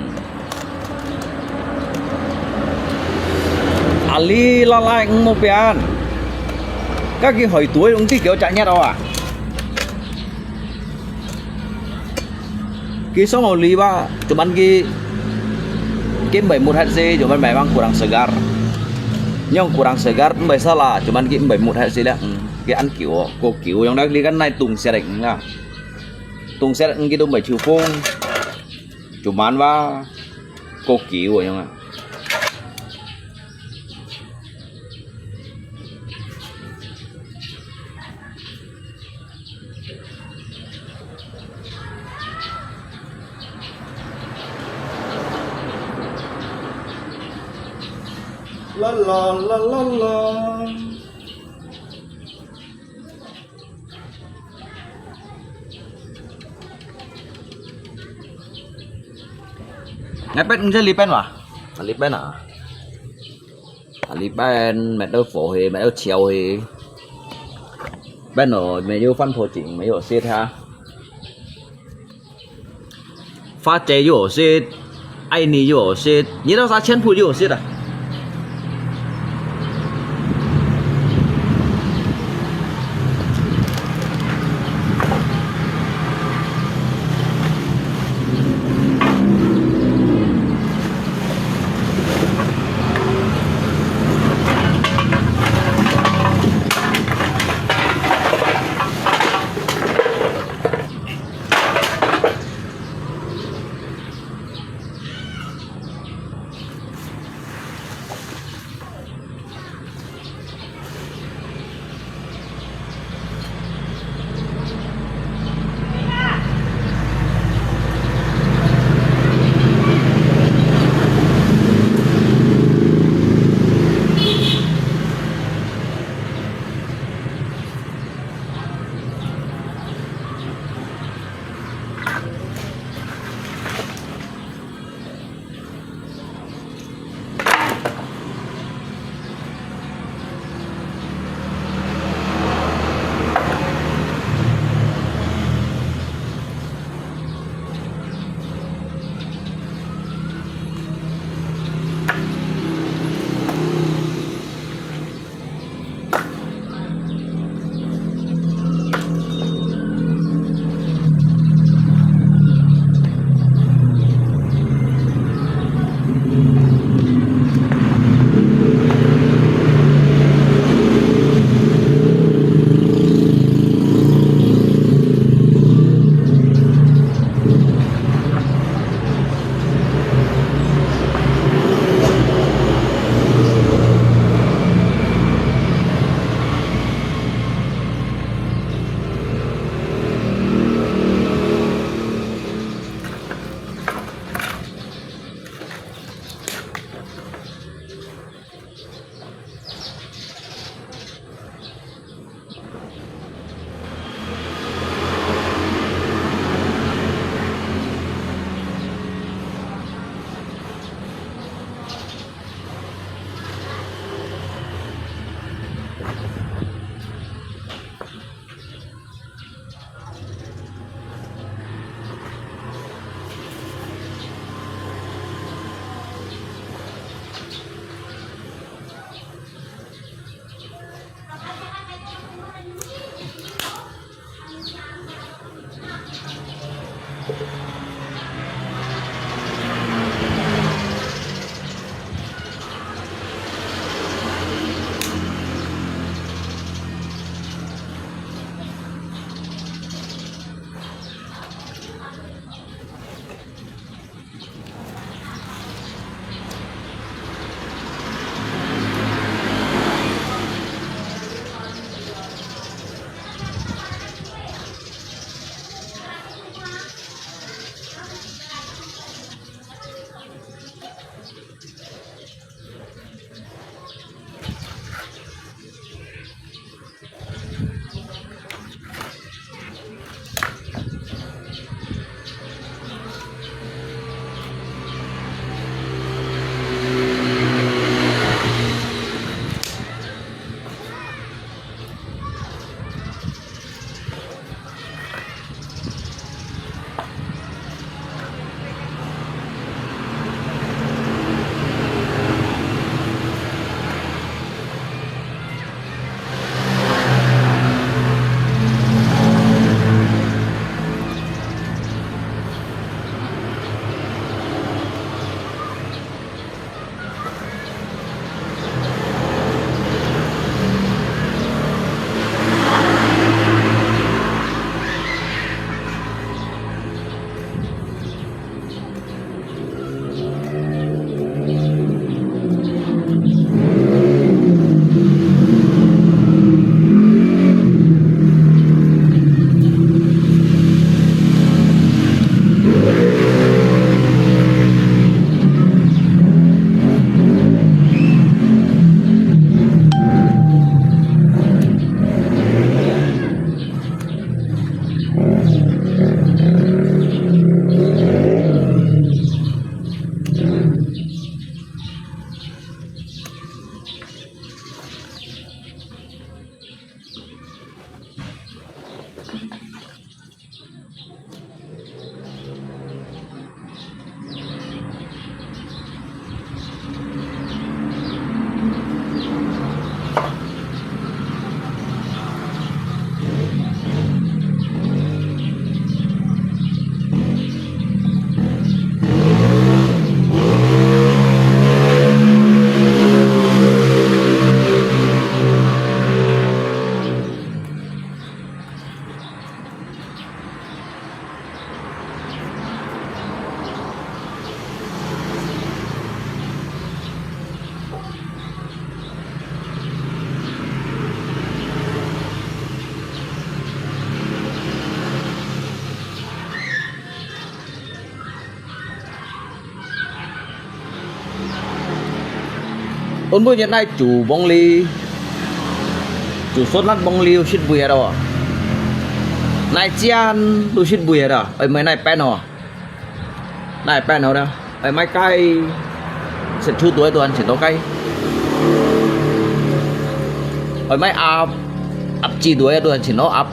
Ali lalai ngmo pian. Kaki hoi tuai ung ti kêu chak nyat awa. Ki song oli ba, cuman ki, ki mbai mut hat si, cuman memang kurang segar. Nyong kurang segar, mbai salah, cuman ki mbai mut hat si lah. Hmm, ki an kiu, ko kiu, yang dak li kan nai tung siarek nga. Tung siarek ngi tu mbai chiu fung. Cuman ba, ko kiu yang. La la la la la. Ngai pet nje li pen wa? Li pen ah. Li pen, met âu fo he, met âu chiao he. Pen no, me yu fan pho ching, me yu sit ha. Fa che yu sit, ai ni yu sit, ni do sa chen pu yu sit ah. Ôn bơi nhiệt nai chủ bông ly, chủ sốt lát bông ly lu shit bùi hả đó. Nai chian lu shit bùi hả đó. Ơi, mới nai pen hả? Nai pen hả đó. Ơi, mai kai sẽ thu đuổi tuần chỉnh tao kai. Ơi, mai áp, áp chi đuổi tuần chỉnh nó áp.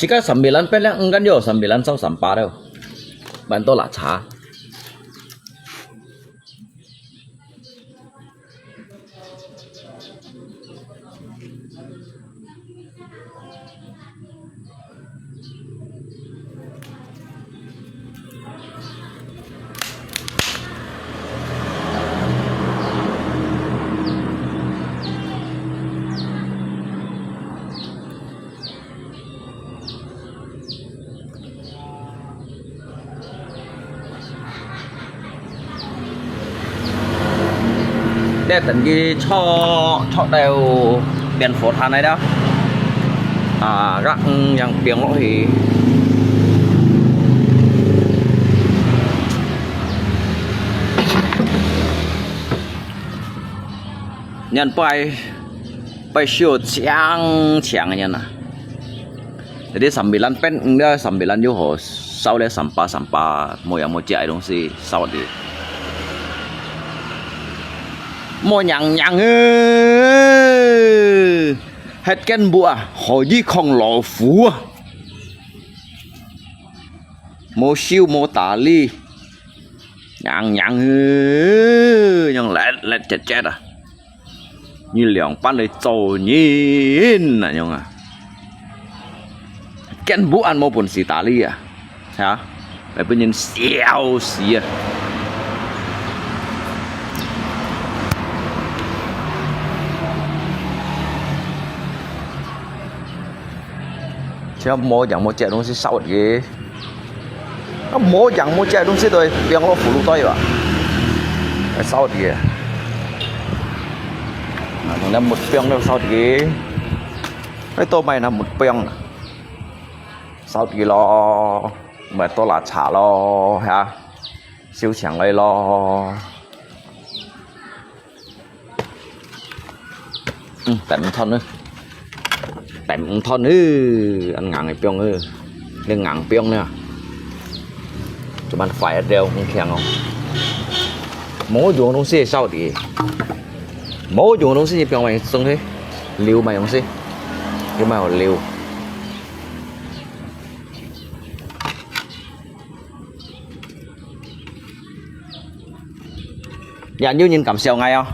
Sika sambilan peleng enggan yo sambilan sau sampa deo. Banto la cha. 這等佢著，著到變火炭來了。啊，該魚樣放落去。原擺，擺燒強強个人啊。 這sambilan變魚了，sambilan又好燒了，三把三把，無樣無隻个東西燒个。無樣樣个，核根部啊，何以抗老虎啊？無修無打理，樣樣个，樣letlet蹶蹶啊！ 你仰般來做人啊，樣啊？根本恁無本事打理啊，哈？來分人笑死啊！像無樣無隻東西燒个。 啊，無樣無隻个東西都會放落葫蘆袋吧？會燒个。啊，用那木放落燒个。哎，倒買那木放，燒个咯，買多拿茶咯，哈，收錢來咯。 嗯，等五ton呢，等五ton呢，恁硬个放呢，你硬放呢，就慢快个掉，很強哦。無用个東西燒个，無用个東西你放埋種去，留埋用先，留埋好留。 也有人敢笑𠊎哦，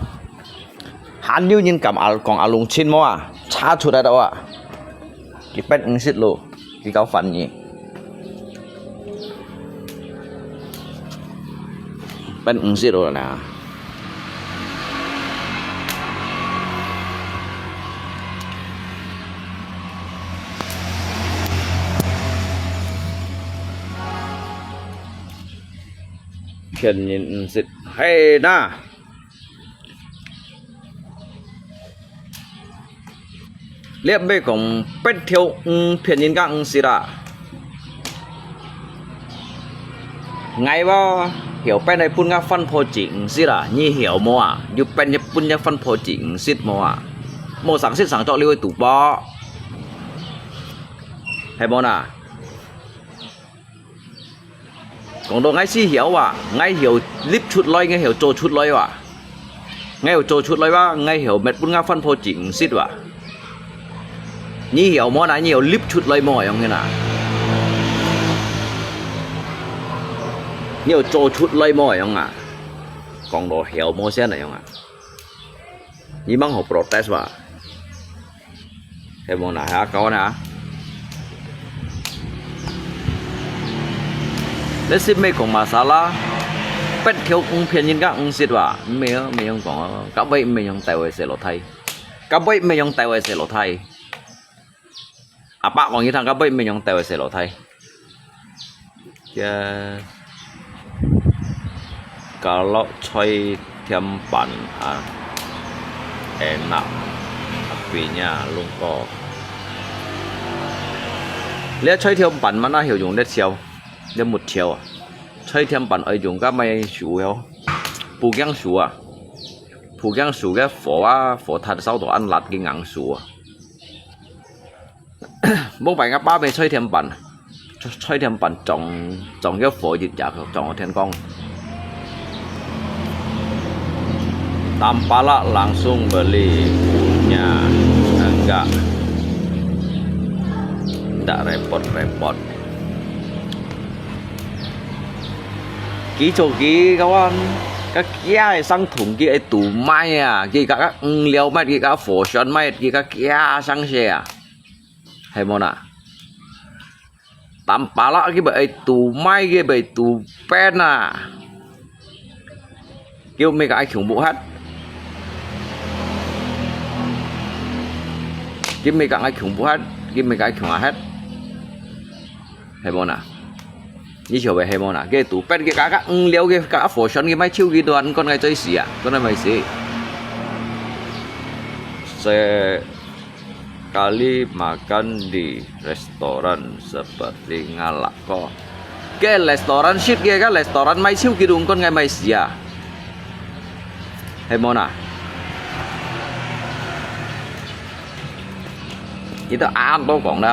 還有人敢阿，講阿龍親無啊？查出來了啊！佢變黃色咯，佢搞翻譯，變黃色咯啦！ 騙人毋識，係啦。你毋係講八條魚騙人家毋識啊？𠊎話曉變來分个番婆子毋識啊？你曉無啊？又變來分个番婆子毋識無啊？無常識常作你會賭博，係無啦？ 講到𠊎識曉啊，𠊎曉立出來，𠊎曉做出來哇。𠊎曉做出來哇，𠊎曉搣分个番婆子毋識哇。你曉無啦？你曉立出來無樣个啦？你曉做出來無樣啊？講到曉無先來樣啊？你吂好protest哇？ 係無啦，哈，搞啦。你識毋係講masalah，八條魚騙人家毋識哇？毋係啊，毋係樣講啊，甲尾毋係樣大位細路弟，甲尾毋係樣大位細路弟。阿伯講佢聽，甲尾毋係樣大位細路弟。 Kaya kalau菜添粄啊，enak，tapi-nya lungkor。這菜添粄mana曉用這條，這木條啊？菜添粄愛用个麼个樹哦？布莖樹啊？布莖樹个火啊，火炭燒到恁辣个硬樹啊！ 往擺吾爸買菜添粄，菜添粄裝，裝个火一隻，裝到天光。Tampalak langsung beli punya enggak. Ndak repot-repot. 佢做佢个話，該佢个生同佢愛賭賣啊，佢个，个，嗯，了賣，佢个火船賣，佢个，佢生些啊。 係無啦？Tampalak佢愛賭賣，佢愛賭變啊！佢毋係个愛窮不核，佢毋係个愛窮不核，佢毋係个愛窮啊核，係無啦？你曉得係無啦？佢賭變，佢个，个，嗯，了，佢个，火船，佢賣手機都還講𠊎最死啊，講𠊎最死。Sekali makan di restoran seperti ngalako. Ke restoran shit ke ka restoran mai chiu kidung kon ngai mai sia. Hei mona. Kita an to kong na.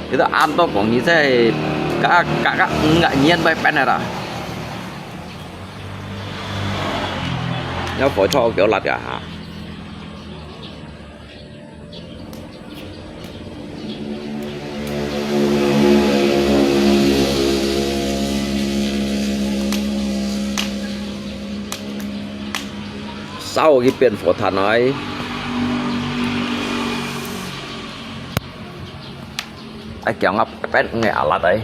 Kita an to kong ni sai ka ka ka ngai nyen bai pen ra. Nhớ phổi cho kiểu lật cả hả? Sau cái biển phổ than nói. Ai kéo ngập pet nghe à lật đấy.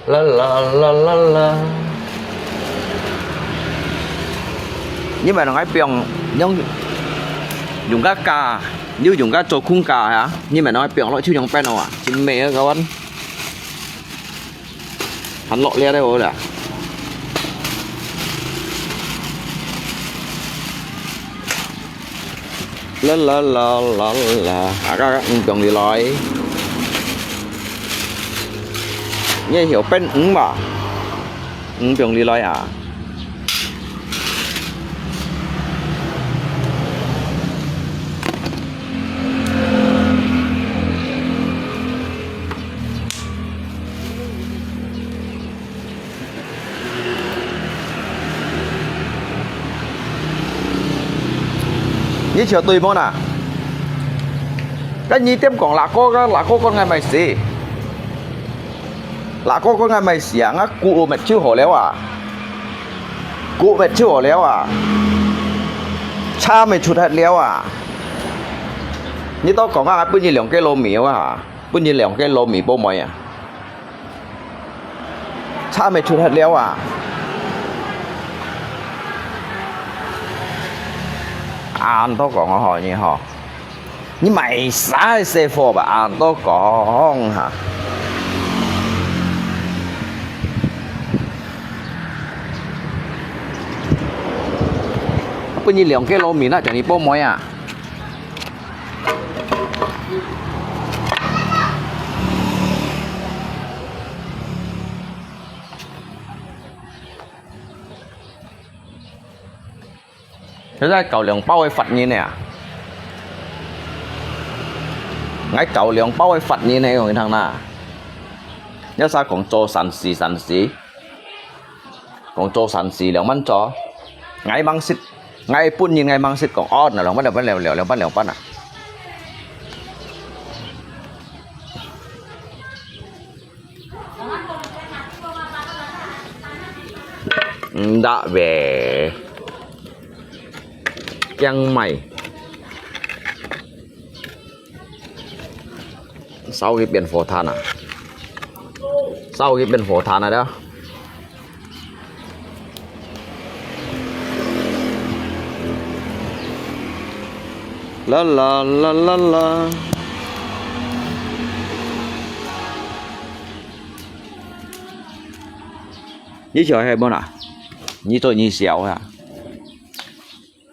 La la la la la. Nhưng mà nó ngay piong, nhưng dùng cá cà, nếu dùng cá trâu khung cà hả? Nhưng mà nó ngay piong lo chứ dùng pet nó à. Chính mẹ các bạn. Hẳn lọ lia đây ôi là. La la la la la. À, các bạn, ừ, đồng đi lòi. Nghe hiểu bên ứng mà. Ừ, đồng đi lòi à. Nyi chiao tui mô na? Ka nyi tiêm kong lak kô ka, lak kô kon ngai mai si. Lak kô kon ngai mai si a, nga kú met chiu hò liao a. Kú met chiu hò liao a. Cha met chut het liao a. Nyi to kong a, pun nyi liòng ke lô mì a. Pun nyi liòng ke lô mì bô moi a. Cha met chut het liao a. An to kong a hò, nyi hò. Nyi mai sa xe phô ba, an to kong ha. Pun nyi liòng ke lô mì na, chang nyi bô moi a. 佢係搞兩包个法人啊！𠊎搞兩包个法人呢，講你聽啦。一儕講做善事善事，講做善事兩萬做，𠊎吂識，𠊎本人𠊎吂識講，哦，兩萬兩萬兩兩兩萬兩萬啊！ 毋得喂，驚賣。燒去變火炭啊！燒去變火炭啊！了。 啦啦啦啦啦。你笑係無啦？你做你笑啊？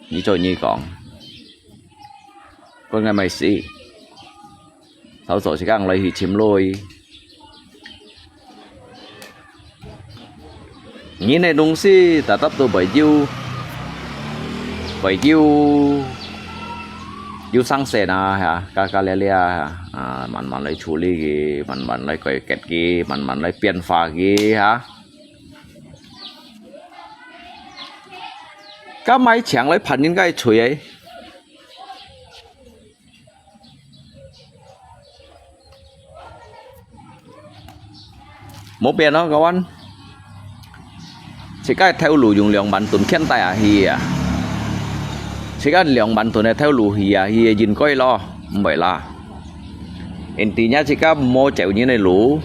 你做你講。講个咩事？ 早早時間來去尋路。人个東西tetap都會有，會有，有生鏽啊，哈，加加咧咧啊，啊，慢慢來處理佢，慢慢來改革佢，慢慢來變化佢，哈。加買槍來盤人个嘴誒。 無變咯，kawan。自家頭路用兩萬噸牽帶啊去啊，自家兩萬噸个頭路去啊，去應該咯，毋會啦。Intinya自家無走人个路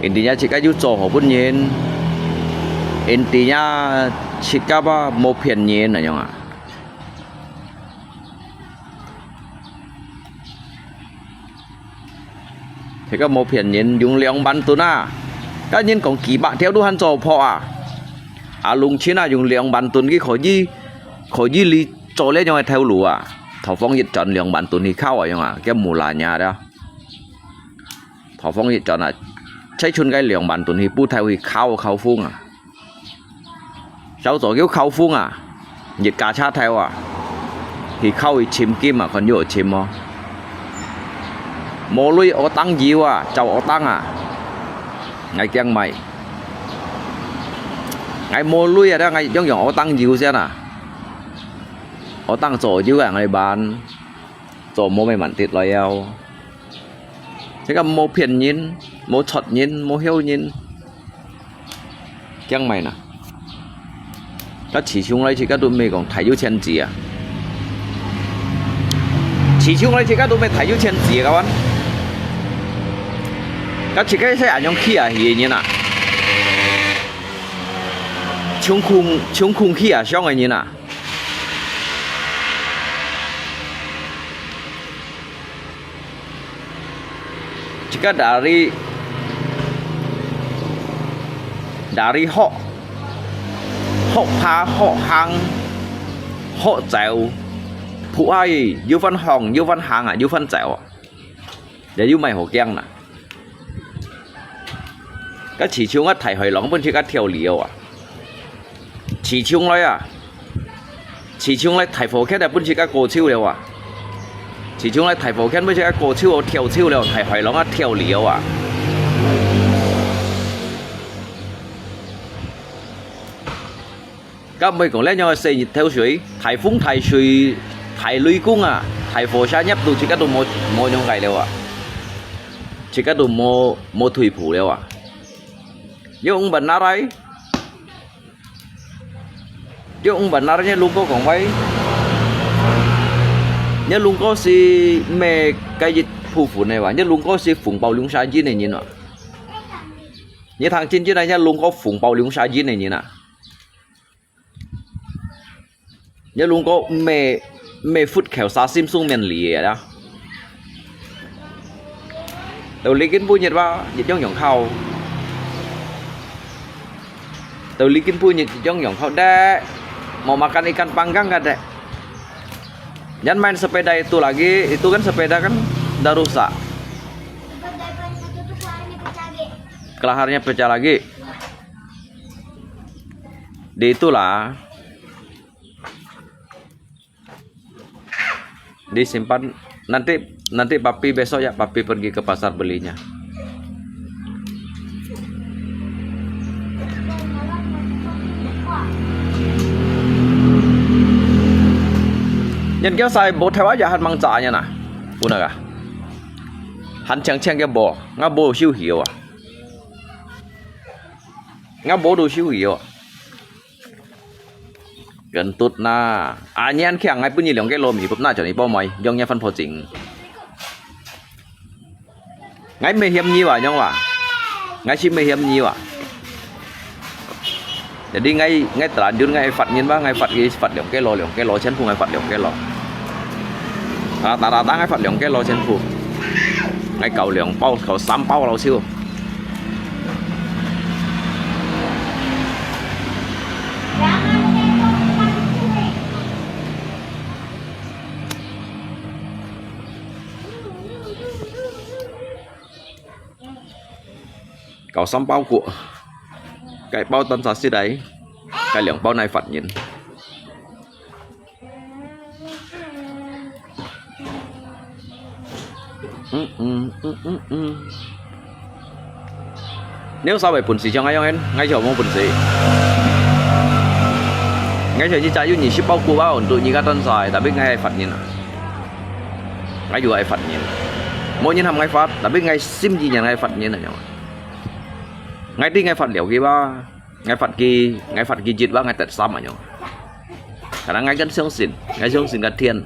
，intinya自家有做好分人，intinya自家吧無騙人，恁樣啊。 這個無騙人，用兩萬噸啊！該人講幾百條都還做破啊！啊，農村啊，用兩萬噸佢可以，可以理，做這樣个頭路啊，頭放一轉兩萬噸去敲啊，樣啊，叫無啦呀了。頭放一轉啊，再伸該兩萬噸去布袋去敲敲風啊。 小組叫敲風啊，一架車頭啊，去敲去尋金啊，看有尋無。無鐳學當有啊，走學當啊。𠊎驚麼个？𠊎無鐳啊，𠊎樣樣學當有先啊。學當做有啊，𠊎辦，做無麼个問題來啊。這个無騙人，無撮人，無僥人。 驚麼个呢？該市場來自家都毋係講大有錢子啊。市場來自家都毋係大有錢子啊，kawan。該自家係恁樣起啊，去个人啊。像空，像空氣啊，上个人啊。 自家dari dari學學爬學行學走，仆下去又翻行又翻行啊，又翻走啊，也又毋係好驚啦。該市場个大海浪分自家跳了啊！ 市場來啊！市場來大火圈啊，分自家過手了啊！市場來大火圈，分自家過手哦，跳手了，大海浪啊，跳了啊！該毋係講恁樣个細日頭水，大風大水，大雷公啊，大火車入到自家都無無樣个了啊！自家都無無退步了啊！有五萬拿來。 Dia umban narnya lungko kong wai. Nya lungko si me kayit phufun ne wa. Nya lungko si phung pau lung sa jin ne nyin wa. Nya thang jin jin nya lungko phung pau lung sa jin ne nyin a. Nya lungko me me phut kheo sa sim sung men li ya. Tau likin punyit wa, jit yong yong khao. Tau likin punyit jit yong yong khao dek. Mau makan ikan panggang ka dek. Jangan main sepeda itu lagi, itu kan sepeda kan dah rusak. Kelaharnya pecah lagi. Di itulah. Disimpan. Nanti, nanti papi besok ya, papi pergi ke pasar belinya. Nyan kia sai bo thewa ya han mang cha nyan a. Puna ka. Han cheng cheng kia bo, nga bo siu hiu a. Nga bo du siu hiu a. Kentut na. Anyan khiang ngai pun yi liang ke lo mi pup na chon yi po mai, yong nya fan pho ching. Ngai me hiam nyi wa nyong wa. Ngai si me hiam nyi wa. Jadi ngai, ngai tran jun ngai fat nyin wa, ngai fat ki fat liang ke lo, liang ke lo chen pu ngai fat liang ke lo. Rata rata ngai fat liang ke lo chen pu. Ngai kau liang pau, kau sam pau lo siu. Kau sam pau ku. Kai pau tan sa si dai. Kai liang pau nai fat nyin. Nếu sao vậy bún xì cho ngay không em? Ngay cho mua bún xì. Ngay cho như cha yu ni si bao cua bao untuk ni katan sai, tapi ngay ai fat ni na. Ngay yu ai fat ni. Mo ni ham ngay fat, tapi ngay sim ji ni ngay fat ni na nyong. Ngay ti ngay fat liao ki ba. Ngai fat ki, ngai fat ki jit wa ngai tet sam a nyong. Karena ngai kan siongsin, ngai siongsin ka tien.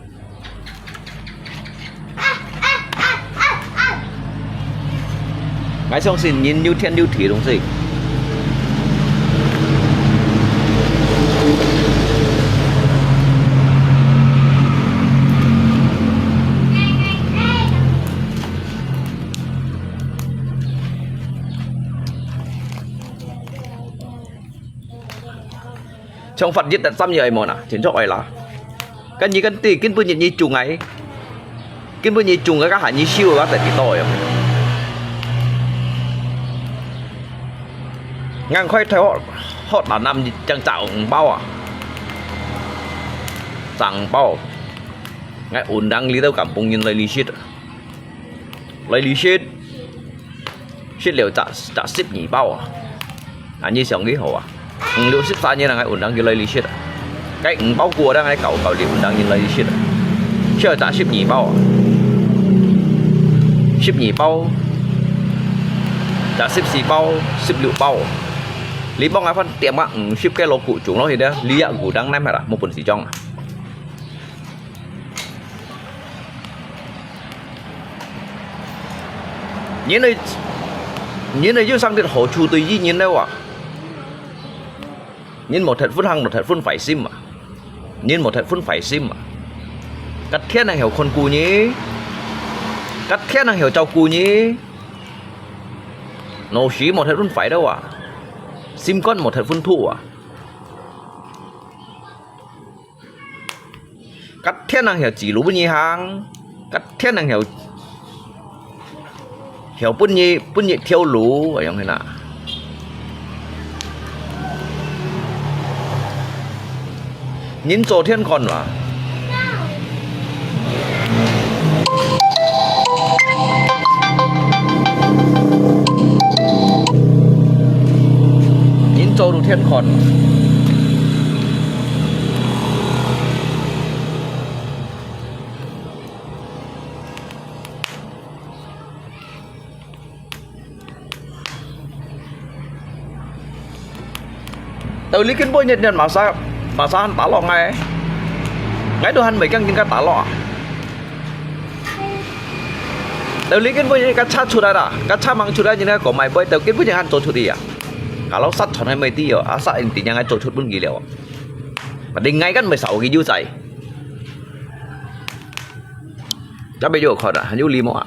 Ngai siongsin nyin niu tien niu ti dong si. Chong fat jit dat sam yai mo na, chin chok ai la. 該你跟對，根本你你中个，根本你中个，該還你收个，在地道个。俺開頭學，學南南正賺五包啊，賺五包。俺運當哩都敢幫人來利息啊，來利息。 食了十，十十二包啊！啊，你想幾好啊？五六十三年人還運當佢來利息啊！該五包過了，還搞搞了運當佢來利息啊！食了十十二包啊！十二包，十十四包，十六包。你幫俺翻點啊，五十个老古種落去的，你也古當難啦，無本事種啊！ 人類，人類有生个好處對於人類啊！人無忒分行，無忒分壞心啊！人無忒分壞心啊！隔天人曉看顧你，隔天人曉照顧你，腦屎無忒分壞了啊！心肝無忒分土啊！ 隔天人曉指路分你行，隔天人曉，曉分你，分你條路，恁樣个啦。人做天看哇，人做路天看。 Tau li kin bôi nhiệt nhiệt mà sao, mà sao ăn tá lọ ngay. Ngay đồ ăn mấy căng kin cắt tá lọ à. Tau li kin bôi nhiệt cắt chát chụt ai đã, cắt chát mang chụt ai, nhìn cái có mày bôi tau kin bôi nhiệt ăn cho chụt đi à. Cả lọ sắt chọn hay mày tí à, à sắt anh tí nhang ai cho chụt bún gì liao. Mà đi ngay cắt mày sáu cái dữ dạy. Chắc bây giờ khỏi đã, hẳn dữ li mò à.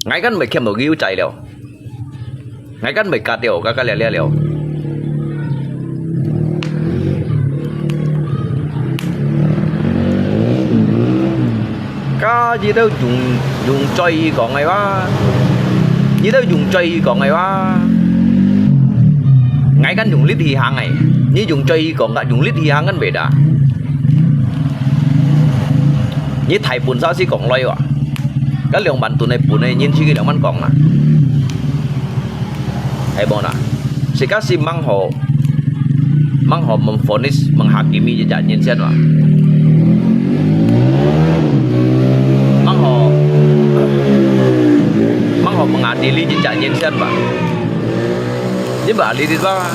Ngay cắt mày khiêm đồ dữ dạy liao. Ngay cắt mày cắt liao, cắt cắt liao liao liao. Ka yi tau yung, yung choi yi kong ai wa. Yi tau yung choi yi kong ai wa. Ngai kan yung lit hi hang ai. Ni yung choi yi kong ka yung lit hi hang kan beda. Ni thai pun sa si kong loi wa. Ka liang ban tun ai pun ai nyin si ki liang ban kong na. Ai bo na. Si ka si mang ho. Mang ho mengfonis menghakimi jejak nyin sian wa. Mang ho, mang ho mengadili jejak nyin sian wa. Ni ba ali dit wa.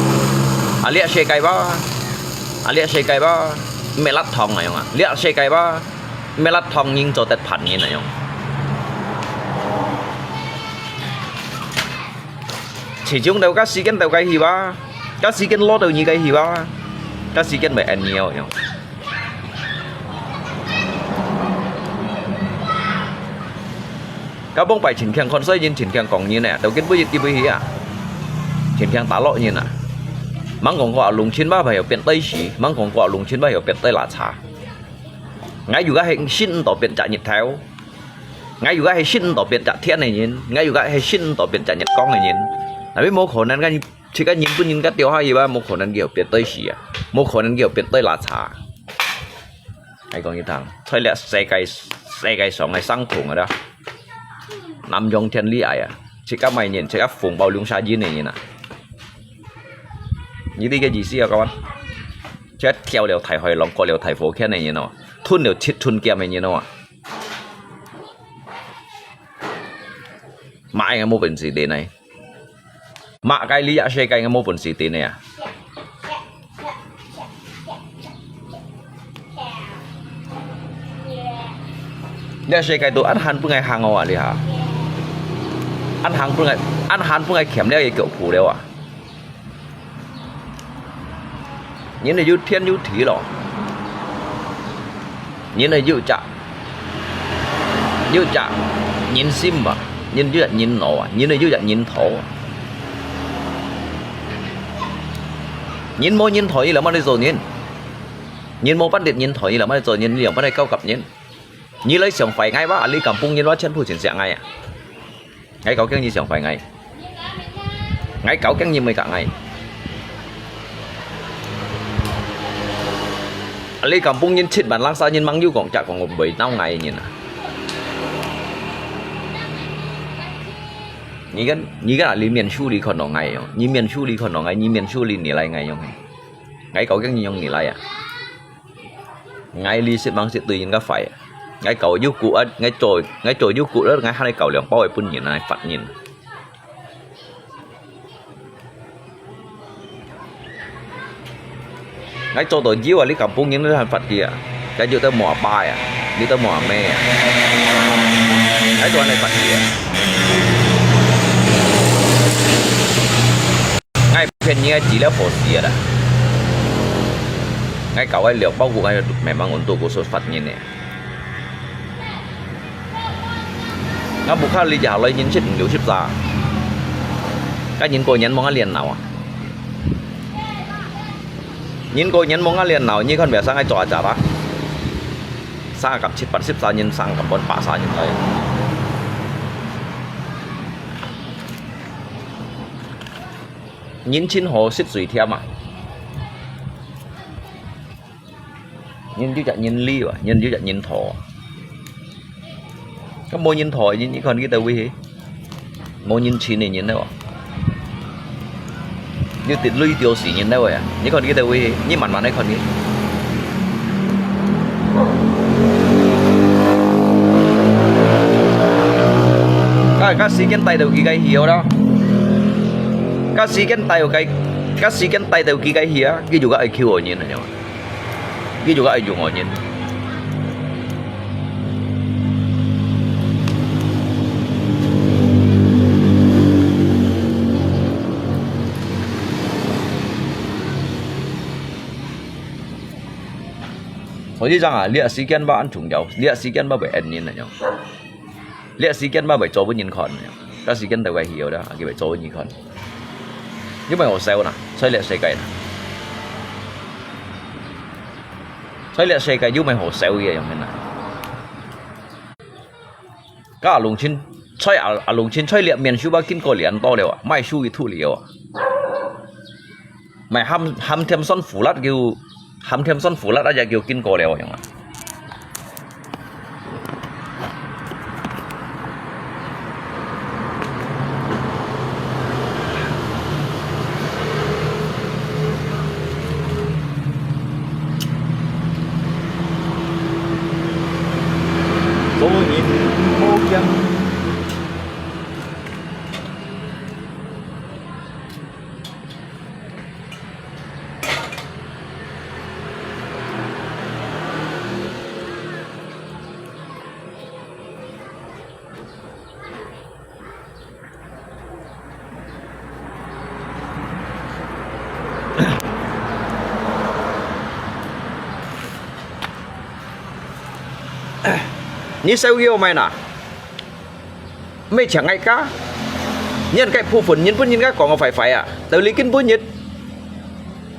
Ali a sekai wa. Ali a sekai wa. Melat thong ayong a. Liak sekai wa. Melat thong nyin cho tet phan nyin ayong. Chỉ chung tau ka si ken tau kai hi wa. Ka si ken lo tau nyi kai hi wa. Ka si ken bai en nyi ayong. Ka bông bai Chin Kiang kon soi nyin Chin Kiang kong nyin nè. Tau ken bui yit ki bui hi a. Chin Kiang ta lo nyin a. Mang kong kwa lung chin ba bai yo pian tai si. Mang kong kwa lung chin ba yo pian tai la cha. Ngai yu ga heng shin to pian cha nyit thau. Ngai yu ga heng shin to pian cha thian nyin. Ngai yu ga heng shin to pian cha nyit kong nyin. Tapi mo khon nan ka Chỉ có nhìn bún nhìn cái tiêu ha gì ba, một khổ năng kiểu biệt tới gì à, một khổ năng kiểu biệt tới là cha. Hay còn như thằng, thôi lẽ xe cái, xe cái sống này sang thùng rồi đó. Nằm trong thiên lý ai à, chỉ có mày nhìn, chỉ có phùng bao lung xa gì này nhìn à. Như đi cái gì xí à các bạn. Chết theo liều thầy hỏi lòng có liều thầy phố kia này nhìn nó. Thun liều chết thun kia mày nhìn nó. Mãi ngay một bình gì đến này. Mah kai li ya sekai ngan mo pun siti ne ya. Ya sekai tu an han pun ngai hang wa li ha. An hang pun ngai, an han pun ngai kiam le ye kyo pu le wa. Nyin ne yu thian yu thi lo. Nyin ne yu cha. Yu cha. Nyin sim wa. Nyin yu nyin no wa. Nyin ne yu nyin tho wa. Nyin mo nyin tho yi la ma ne zo nyin. 人無半滴人待你了，麼做人，你兩班个高級人。你來想壞𠊎哇，你敢幫人哇，全部全係𠊎啊！𠊎搞驚你想壞𠊎，𠊎搞驚你毋會搞𠊎。你敢幫人七萬零三人，吂有講，只講我毋會鬧𠊎个人啊！你跟你跟啊，你面書你看到𠊎樣，你面書你看到𠊎，你面書你你來𠊎樣。 𠊎搞驚你用你來啊！𠊎理食吂食對人家壞啊！𠊎搞有骨啊，𠊎做𠊎做有骨啊，𠊎還來搞兩包个分人啊，罰人。𠊎做到有啊，你敢幫人你還罰佢啊！𠊎有得無阿爸啊，有得無阿姆啊！𠊎做恁樣罰佢啊！ 𠊎騙你个資料好死啊啦！𠊎搞个兩包骨，𠊎慢慢運到過出發人呢。𠊎屋下裡下來人食五六十隻，該人過年望𠊎練鬧啊！人過年望𠊎練鬧，你看別生𠊎做阿隻啦？生咁七八十隻人，生咁半百隻人來。 人盡好食水甜啊！人有隻人利啊，人有隻人討啊！該無人討个人，你看佢兜位去？無人情个人了哦！有滴淚掉死人了啊！你看佢兜位去？你慢慢來看佢。 該該時間帶到佢該去哦啦。該時間帶到佢，該時間帶到佢該去啊，佢就个愛求我人了，佢就个愛用我人。所以講啊，你个時間吧很重要，你个時間吧會恩人了，你个時間吧會做分人看，該時間都會去了，佢會做分人看。有麼好笑呢？在這世界呢，在這世界有麼好笑个樣呢？該阿龍親，在阿阿龍親在這面書吧經過兩多了啊，賣書一吐了啊！ 買鹹鹹甜酸苦辣叫鹹甜酸苦辣啊，也叫經過了樣啊。做人無驚。 你笑佢做麼个呢？ 毋係請𠊎假，人該部分人分人家講个壞壞啊！到你今晡日，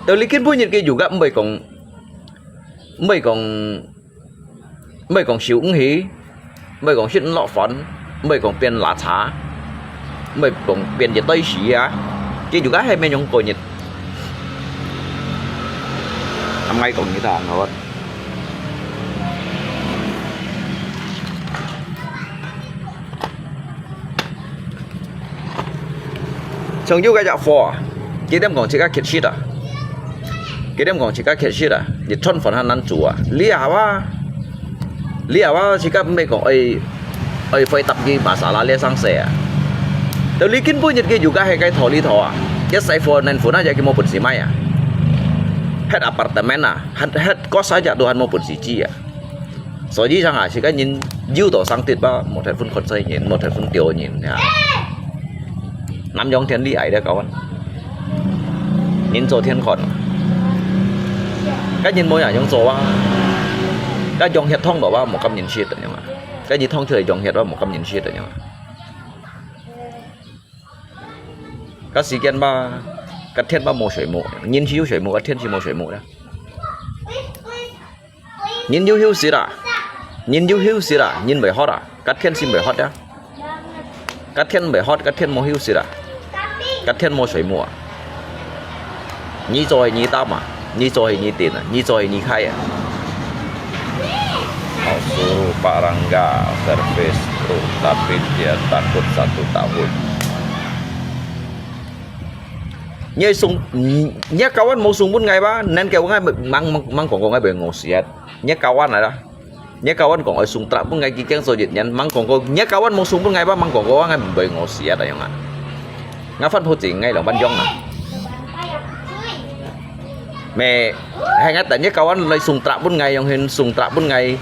到你今晡日佢有个毋會講，毋會講，毋會講燒毋起，毋會講食毋落飯，毋會講變垃圾，毋會講變一堆屎啊！佢有个係毋係用過日？ 恁𠊎講你聽好。像有該隻貨啊，幾點講自家缺失啊？幾點講自家缺失啊？你穿粉還難做啊？你啊哇！ 你啊，𠊎自家毋係講愛愛回答佢masalah這生事啊。到你今晡日佢有个係該討你討啊，一世貨能貨那也佢無本事買啊。Head apartemen啊，head head kos saja都還無本事知啊。所以講啊，自家人有到生跌吧，莫太分看衰人，莫太分丟人呀。 南洋天理矮的高啊，人做天看，該人無人樣做啊，該用血痛个話，無甘人食的嘛，該人痛出來用血話，無甘人食的嘛。該時間吧，該天吧無水木，人是有水木，該天是無水木的。人有休息啊，人有休息啊，人會渴啊，隔天先會渴啊。隔天會渴，隔天無休息啊，隔天無睡目啊。你做係你擔啊，你做係你頂啊，你做係你開啊。Mau suruh Pak Rangga servis truk tapi dia takut satu tahun. 你送，你，你kawan無送分𠊎吧？恁个𠊎吂，吂，吂講過𠊎會餓死啊。你kawan來啦，你kawan講愛送truk分𠊎，佢驚做一年，吂講過，你kawan無送分𠊎吧？吂講過𠊎毋會餓死啊，大樣啊。𠊎番婆正𠊎兩萬樣啊。咩，係𠊎等你kawan來送truk分𠊎，用hin送truk分𠊎。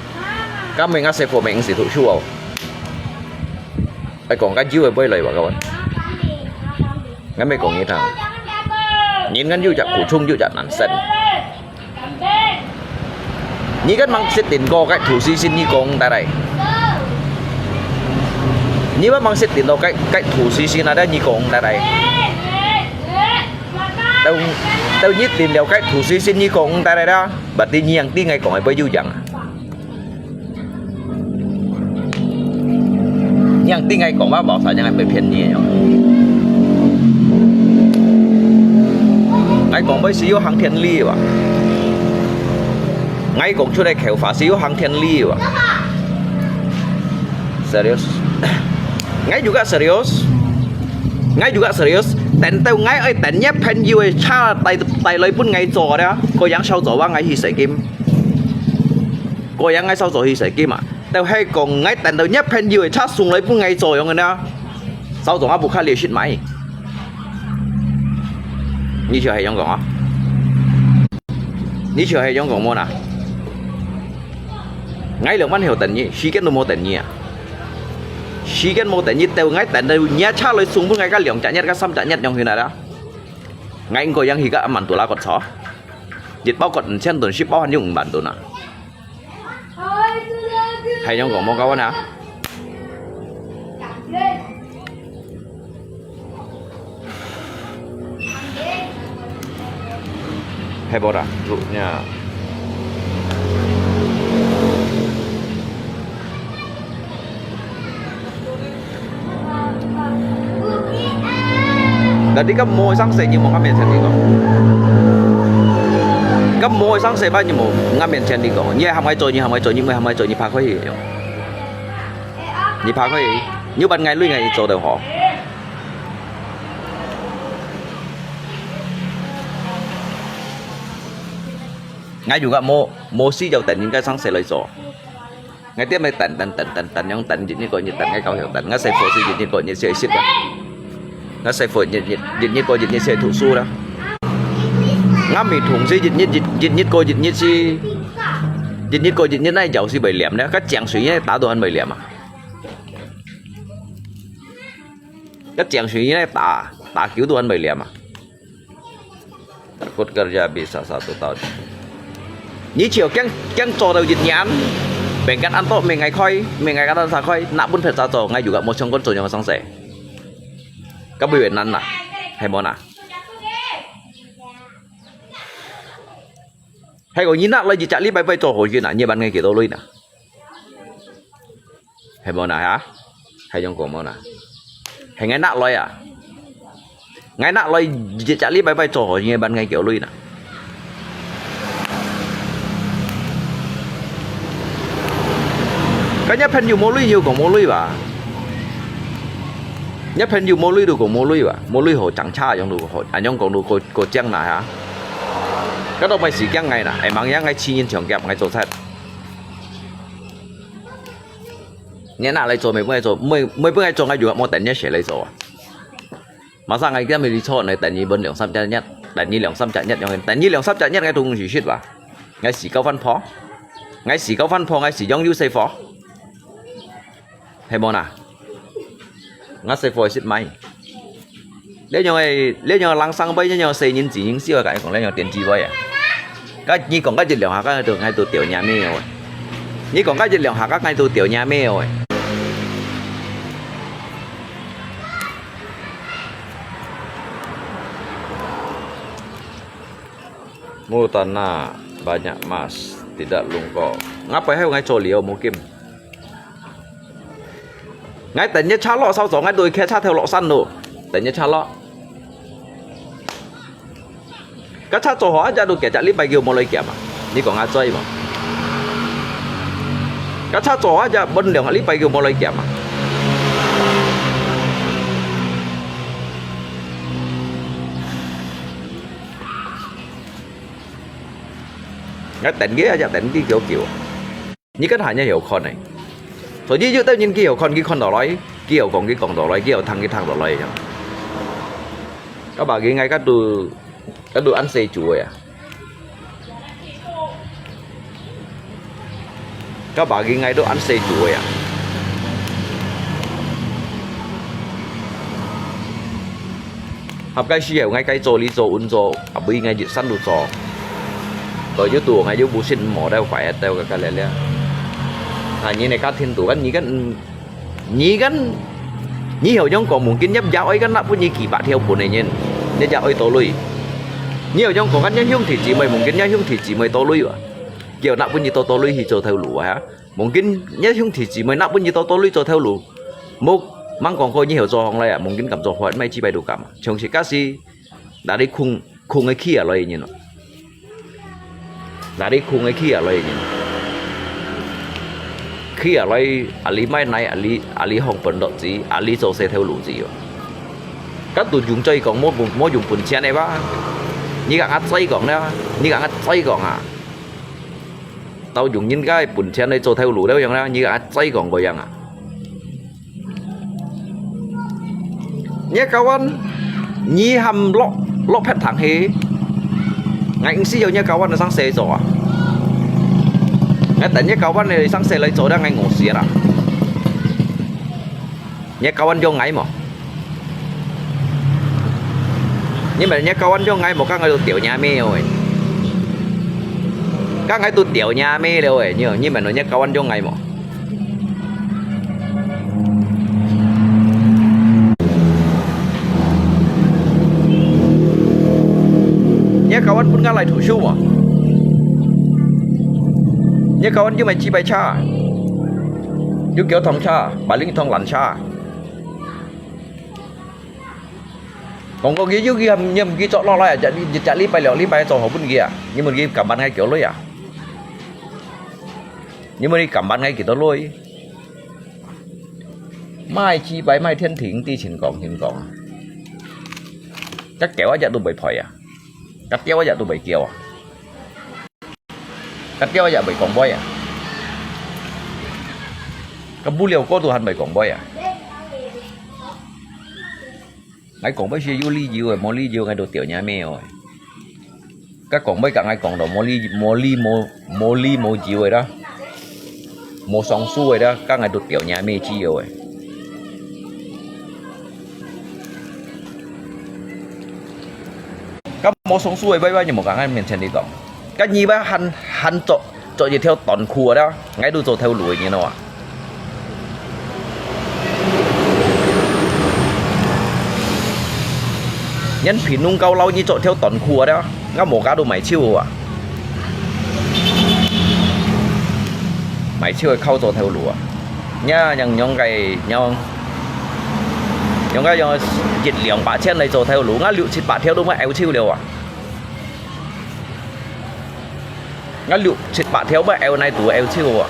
今日𠊎細婆命死讀書哦。愛講該酒會不會來吧，kawan？ 𠊎乜講你聽，人kan有隻苦衷，有隻難受。你kan吂設定過該土司先，你講得來。你kan吂設定到該，該土司先啊，你講得來。到，到你定了該土司先，你講得來啦，berarti你yang tinggal講會不會有樣啊？ 你yang tinggal講話無啥，你還會騙你哦。𠊎講話係有行天理哇。𠊎講出來口話係有行天理哇。Serius。𠊎juga serius。𠊎juga serius。等到𠊎愛等你朋友个車帶，帶來分𠊎坐了，該樣少做話，𠊎去洗金。 該樣𠊎少做去洗金啊，就係講𠊎等到你朋友个車送來分𠊎做樣个呢，少做𠊎屋下了食買。你就係樣講啊？你就係樣講無啦？𠊎兩萬後等你，時間都無等你啊！時間無等你，到𠊎等到你車來送分𠊎个兩隻月、个三隻月樣去哪啦？𠊎應該樣去个阿曼多拉國坐，一包割五千噸，十包還有五萬噸啊！ 係樣講無夠啊？係無啦，truknya。Tadi kan mau sang saya ni mau ngambil sendiri kok. Kan mau sang saya ba ni mau ngambil sendiri kok. Ni hamai cho ni, hamai cho ni, mai hamai cho ni pakai ye. Ni pakai ye. Ni ban ngai lui ngai cho deu ho. Ngai juga mau, mau si jau tan ni kai sang saya lai cho. Ngai tiap mai tan, tan, tan, tan, tan, yang tan, jit ni ko jit tan, ngai kau yang tan, ngai sai fo si jit ni ko jit sai sit dah. Ngai sai fo jit, jit, jit ni ko jit ni sai tu su dah. Ngai mi thung si jit ni, jit, jit ni ko jit ni si, jit ni ko jit ni nai jau si bai liam dah. Ka chiang sui ni ta tuan bai liam ah. Ka chiang sui ni ta, ta kiu tuan bai liam ah. Takut kerja bisa satu tahun. Ni chiu kiang, kiang cho tau jit nian. Bengkat an to mengai khoi, mengai katan sa khoi, nak pun phet sa cho, ngai juga mo chong kon cho nyong sang se. Ka bui wen nan na. Hai mo na. Hai ko ni nak lai jit chak li bai bai cho ho jit na, ni ban ngai ke to lui na. Hai mo na ha? Hai yong ko mo na. Hai ngai nak loi a. Ngai nak loi jit chak li bai bai cho ho ngai ban ngai kiau lui na. Ka nyak phen yu mo lui yu ko mo lui ba. Nyak phen yu mo lui du ko mo lui ba. Mo lui ho chang cha yong du ho. An yong kong du ko, ko chiang na ha. Ka do mai si kiang ngai na. Ai mang yang ngai chi yin chiang kiap ngai cho chat. Ngai nak lai cho, mei bun ngai cho, mei, mei bun ngai cho, ngai juga mo tan nyak se lai cho. Masa ngai kiam mi li cho, nai tan ni bun liang sam chak nyak, tan ni liang sam chak nyak yong, tan ni liang sam chak nyak ngai tung si sit ba. Ngai si kau fan pho. Ngai si kau fan pho, ngai si yong yu se pho. Hai mo na. Ngai se pho sit mai. Lê nyong ai, lê nyong lang sang bai, lê nyong se yin ji yin siu ka kong lê nyong tian ji bai a. Ka ni kong ka jit liang ha ka tu ngai tu tiau nya me oi. Ni kong ka jit liang ha ka ngai tu tiau nya me oi. Mu tanah banyak emas. Tidak lungko. Ngapai hai ngai cho liu mo kim. Ngai tanya chalok sao cho ngai doi khe cha theo lok san lo. Tanya chalok. Ka cha cho hoa ja du kia ja li pai kiu mo loi kia ma. Ni kong a choi ma. Ka cha cho hoa ja bon liang li pai kiu mo loi kia ma. Ngai tanya kia ja tanya kiu kiu. Ni kan hanya hiu khon ai. Cho ji ju tao nyin kiu khon ki khon to loi, kiu kong ki kong to loi, kiu thang ki thang to loi ja. Ka ba ki ngai ka du, ka du an se chu ya. Ka ba ki ngai du an se chu ya. Hap kai si ngai kai cho li cho un cho, a bui ngai jit san du cho. Ko ju tu ngai ju bu sin mo dau fai dau ka ka le le. Ha, ni ne ka thin tu kan ni kan, ni kan, ni hiu yong ko mungkin nyap ja oi kan na pu ni ki ba thiu pu ne nyin. Ni ja oi to lui. Ni hiu yong ko kan ni hiung thi chi mai mungkin ni hiung thi chi mai to lui wa. Kiu na pu ni to to lui hi cho theo lu wa ha. Mungkin ni hiung thi chi mai na pu ni to to lui cho theo lu. Mo mang kong ko ni hiu cho hong lai a, mungkin kam cho hoi mai chi bai du kam. Chong si ka si, dari khung, khung e khi a loi nyin. Dari khung e khi a loi nyin. Khi a loi, a li mai nai, a li, a li hong pon dok chi, a li cho se theo lu chi yo. Ka tu yung choi kong mo, mo yung pun chian e ba. Ni ka ngat choi kong na, ni ka ngat choi kong a. Tao yung nyin ka pun chian e cho theo lu leo yang na, ni ka ngat choi kong ko yang a. Ni kawan, ni ham lok, lok phet thang he. Ngai ing si yo ni kawan sang se cho a. Ngai tan ni kawan ne sang se lai cho da ngai ngo si ra. Ni kawan yo ngai mo. Ni men ni kawan yo ngai mo ka ngai tu tiau ni me oi. Ka ngai tu tiau ni me le oi. Ni, ni men ni kawan yo ngai mo. Ni kawan pun ka lai thu shu mo. Ni kawan yu mai chi bai cha. Yu kiau thong cha, ba ling thong lan cha. Kong ko ki yu ki ham nyam ki chok lo lai, ja li, ja li pai liao li pai cho ho pun ki a. Ni mun ki kam ban ngai kiau lui a. Ni mun ki kam ban ngai ki to lui. Mai chi bai mai thiên庭ti chin kong chin kong. Ka kiau a ja tu bai phoi a. Ka kiau a ja tu bai kiau a. Ka kiau a ja bai kong bai a. Ka bu liao ko tu han bai kong bai a. Ngai kong bai si yu li yu e, mo li yu ngai tu tiau nya me oi. Ka kong bai ka ngai kong do mo li, mo li mo, mo li mo yu e da. Mo song su e da, ka ngai tu tiau nya me chi yu e. Ka mo song su e bai bai ni mo ka ngai mien chen li kong. Ka ni bai han, han cho 做一條短褲啊，𠊎都做頭路个人啊。人平農高樓你做條短褲啊，𠊎無家都賣手啊。賣手个靠做頭路啊。你啊，用用个，用，用个用一兩百千來做頭路，𠊎六七百條都賣out手了啊。 𠊎六七百條乜out泥肚out手啊！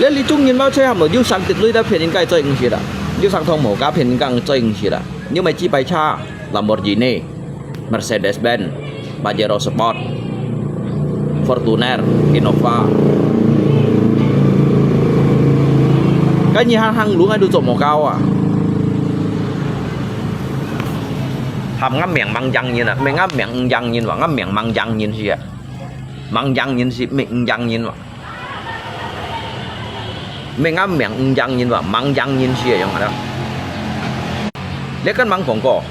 這裡中人包車係無有上跌率个騙人家最毋識啦，有上通無價騙人家最毋識啦，有買幾擺車，Lamborghini。 Mercedes-Benz、Pajero Sport、Fortuner、Innova。該你行行路，𠊎都做無夠啊！喊𠊎命盲樣人啊，命𠊎命毋樣人哇，𠊎命盲樣人是啊，盲樣人是命毋樣人哇。 Mengam meng yang yin wa, mang yang yin xie yong ada. Lekan mang kongko.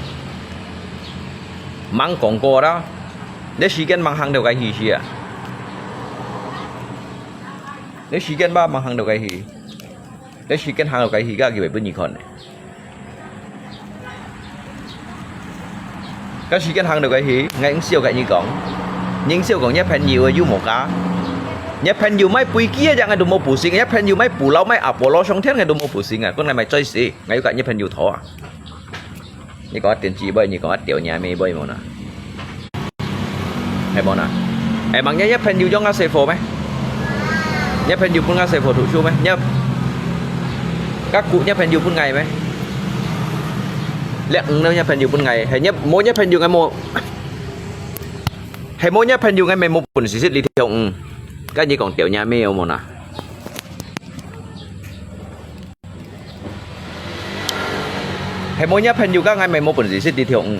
Mang kongko ada. 你時間吂行到該去時啊？你時間吧吂行到該去？你時間行到該去，該佢會分你看个。該時間行到該去，𠊎應笑甲你講，應笑講，你朋友个有無假？你朋友買飛機个，𠊎都無pusing；你朋友買Pulau、買Apollo上天，𠊎都無pusing啊！講𠊎買最死，𠊎有甲你朋友討啊！ 你講電視買，你講吊若妹買無啦？係無啦？係無？你你朋友用阿細貨咩？你朋友分阿細貨讀書咩？你甲古你朋友分𠊎咩？你五你朋友分𠊎，係你無你朋友𠊎無，係無你朋友𠊎無本事識你條五。該你講吊若妹有無啦？ 係無若朋友甲𠊎乜無本事識你條魚。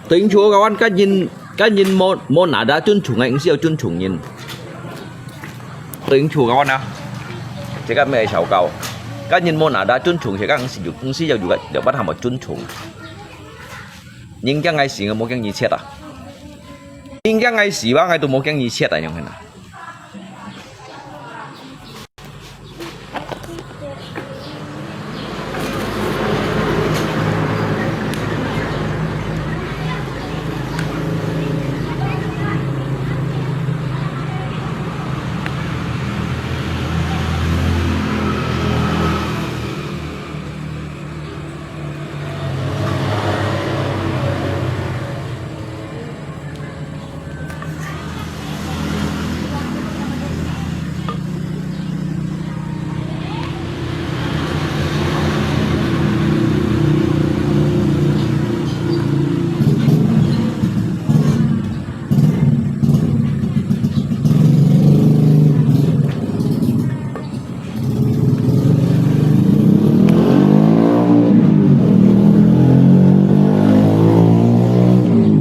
Tengok kawan，該人，該人無，無nada尊重个，毋使有尊重人。Tengok kawan啊，這个咩小狗，該人無nada尊重，這个毋使有，毋使有，有个，有辦法無尊重。人驚𠊎死，𠊎無驚你chết啊。人驚𠊎死吧，𠊎都無驚你chết啊，樣形啊。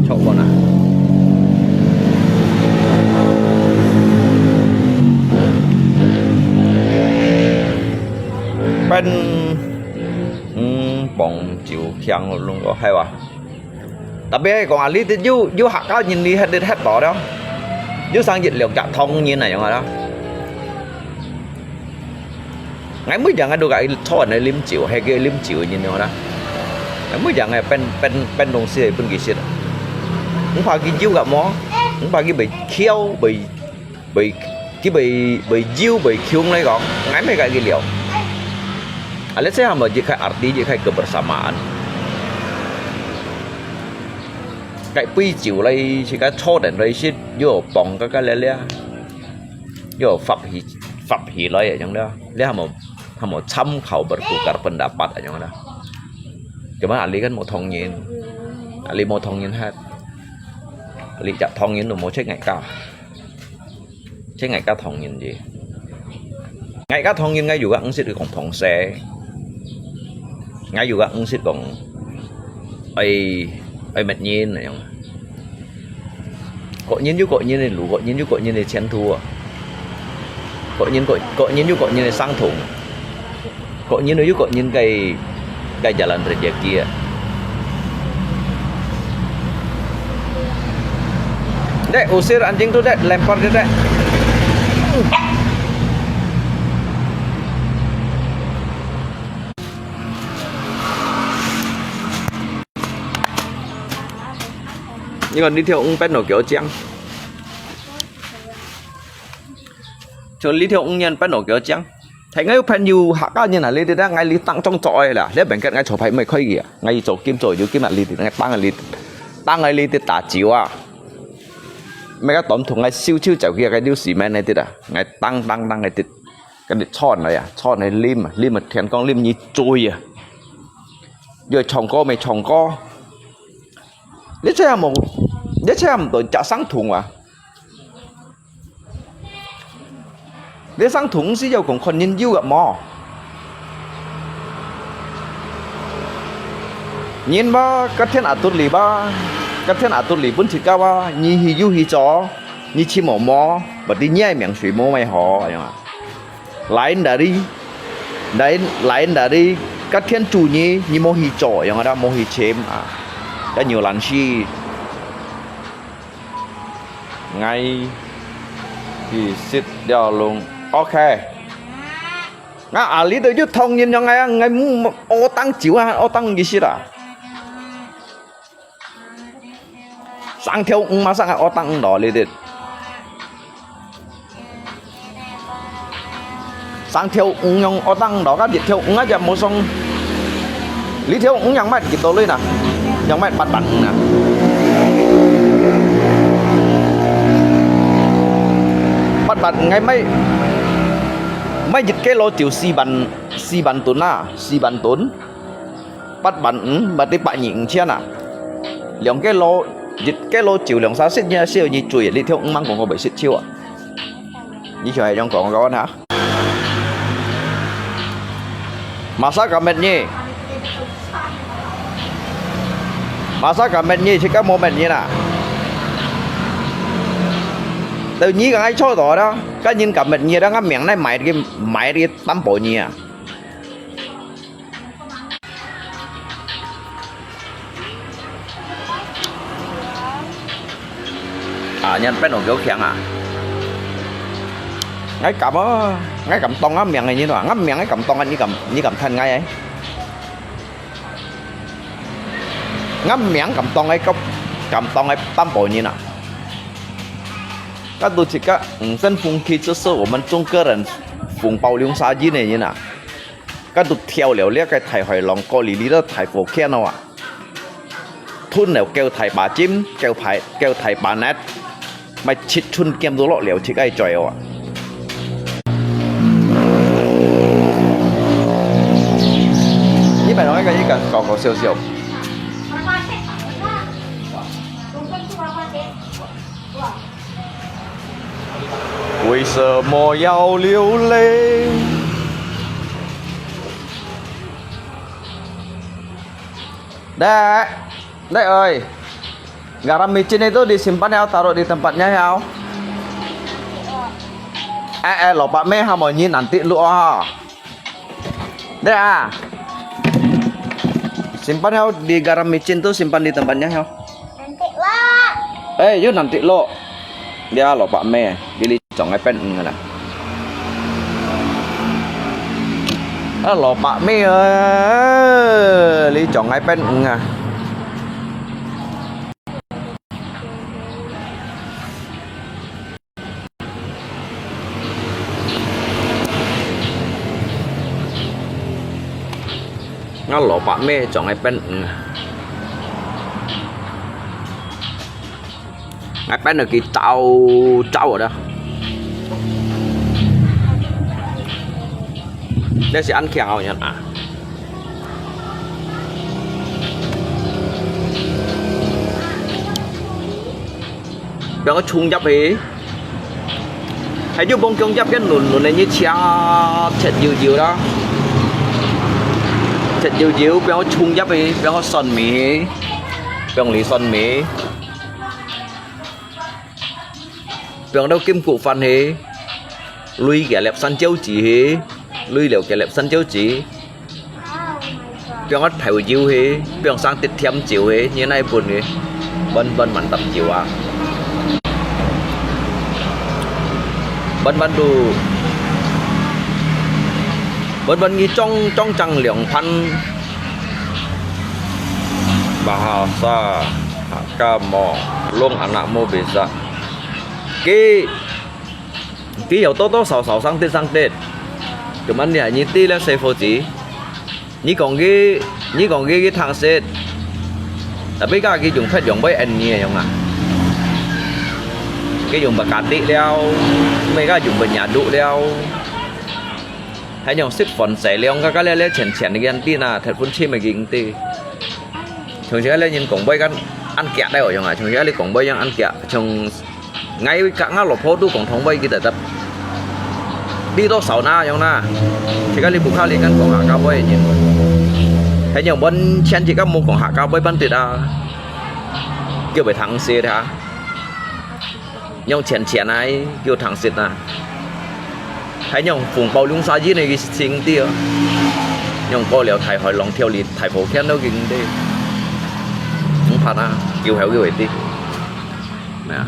Chok bon ah. Pen, hmm, pong chiu khiang lung ko hai wa. Tapi ai kong ali ti yu, yu hak kau nyin li het dit het to đó. Yu sang yit liok chak thong nyin na yong đó. Ngai mui jang adu ka thon ai lim chiu, he ke lim chiu nyin yong đó. Ngai mui jang ai pen, pen, pen dong si ai pun ki sit. Ngu pha ki jiu ka mo. Ngu pha ki bai khiau, bai Bai, ki bai, bai jiu, bai khiung lai kong, ngai mai kai ki liau. Alet se ham lo jik khai arti, jik khai kebersamaan. Kai pui jiu lai, si kai cho den lai sit, yo pong ka ka le le. Yo fap hi, fap hi lai yang da. Le ham lo, ham lo tham khau bertukar pendapat yang da. Cuma ali kan mo thong nyin. Ali mo thong nyin hat. Ali chak thong nyin lo mo cek ngai ka. Chứ ngai ka thong nyin gì. Ngai ka thong nyin ngai yu ka ngsit kong thong se. Ngai yu ka ngsit kong ai, ai met nyin na yong. Ko nyin yu ko nyin lu, ko nyin yu ko nyin chen thu. Ko nyin ko, ko nyin yu ko nyin sang thong. Ko nyin yu ko nyin kai, kai jalan rezeki ya. Dek, usir anjing tu, Dek, lempar dia, Dek. Ini kan di tiap umpan lo kio ciang. Cho li thiau ung nyan pan lo kio chiang. Thai ngai yu phen yu hak ka nyan a li ti ta ngai li tang chong choi la. Li ben kat ngai cho phai mai khoi ki a. Ngai cho kim cho yu kim a li ti ngai tang a li. Tang ngai li ti ta chiu a. Mai ka tom thung ngai siu chiu chau ki a kai liu si men nai ti ta. Ngai tang tang tang ngai ti. Ka li chon nai a. Chon nai lim a. Lim a thian kong lim nyi chui a. Yoi chong ko mai chong ko. Li chai mo. Li chai mo to cha sang thung a. Li sang thung si yau kong khon nin yu a mo. 人吧，隔天阿肚里吧，隔天阿肚里分自家吧，你去又去做，你去摸摸，berarti你个命水无咩好，哎呀。Lain dari, lain, lain dari 隔天做你，你无去做，样个啦，无去寻啊，要有难事。𠊎去食了龙，OK。 啊，啊，你都有同人樣个啊，𠊎毋，屙當酒啊，屙當意思啦。生條魚嘛，生个屙當魚咯，你哋。生條魚用屙當魚咯，該一條魚啊，就無上。你條魚樣賣幾多鐳呐？樣賣八萬五啊？八萬五个賣，賣一个咯就四萬。 四萬噸啊，四萬噸，八萬五，berarti百二五千啊。兩个咯，一个咯就兩三十，你還少你追，你條魚吂講過袂食手啊？你想係樣講个哈？Masa ka mét nyi? Masa ka mét nyi? Cik ka mau mét nyi na? Tau nyi ka ngai choi to da, ka nyin ka mét nyi da, nga miang nai mai ki, mai ki tam po nyi a. À, nhân pet nổ kiểu khiang à? Ngai cảm á, ngai cảm tông á, miệng này như nào? Ngắm miệng ấy cảm tông anh, như cảm, như cảm thân ngai ấy. Ngắm miệng cảm tông ấy, có cảm tông ấy, băm bổ nhìn à? Các tu chỉ các, ừ, dân phùng khi trước xưa của mình Trung Quốc人phùng bao liông xa dĩ này như nào? Kan tu thiau liao liak ke Thai Hai Long ko li li lo Thai Fo Khian lo a. Thun liao kêu Thai Ba Chim, kêu Thai, kêu Thai Ba Net. Mai chit chun kiam tu lo liao chit ai choi o a. Ni bai lo ai ka i ka ko ko siu siu. 为什么要流泪？Dek, Dek ơi, garam micin itu disimpan ya, taruh di tempatnya ya. Eh, eh, lopak meh ha, mau nyi nanti lu ha. Dek ah. Simpan ya, di garam micin tu simpan di tempatnya ya. Nanti lah. Eh, yuk nanti lo. Dia lopak meh, di li chong ai pen ng na. Ah, lopak meh ơi, li chong ai pen ng ah. Ngau lopak meh chong ai pen ng. Ngai pen ng ki chau chau da. Đây là ăn kẹo nhỉ à? Biang có chung giáp hì. Hay chứ bông kiông giáp cái nụn nụn này như chia thiệt dịu dịu đó. Thiệt dịu dịu, biang có chung giáp hì, biang có son mì hì. Biang lý son mì. Biang đâu kim cục phần hì. Lui kia lẹp săn chiếu chỉ hì. Lui liều kia lẹp săn chiếu chỉ. Biang ớt thèo diu hì, biang sang tịt thiam chiu hì, như nai bun hì. Bân bân mặn tắm chiu à. Bân bân tu. Bân bân nghi trong, trong chăng liang phan. Bahasa Hakka mo, lông anak mo bisa. Ki Ki有多多少少生得生得。Cuman你係你知咧，細伙子，你講佢，你講佢，佢聽識，tapi佢用別用會恩你樣啊？佢用白咖啡了，咩佢用白牙毒了，還用食飯仔了，佢佢咧咧淺淺个人啲啊，特別深个人啲。從前咧人講會咁安格咧樣啊，從前你講會樣安格，從 Ngai ka ngau lo pho tu kong thong wei kita tap. Di to sao na yong na. Chika li bukha li kan kong a ka wei nyin. 係仰般前幾日無講客家話半滴啊，叫會聽識啊？仰淺淺啊，叫聽識啊？係仰風暴兩三日个事情个啊？仰過了大海浪潮裡，大破圈都經得，毋怕啊，救後个會得，咩啊？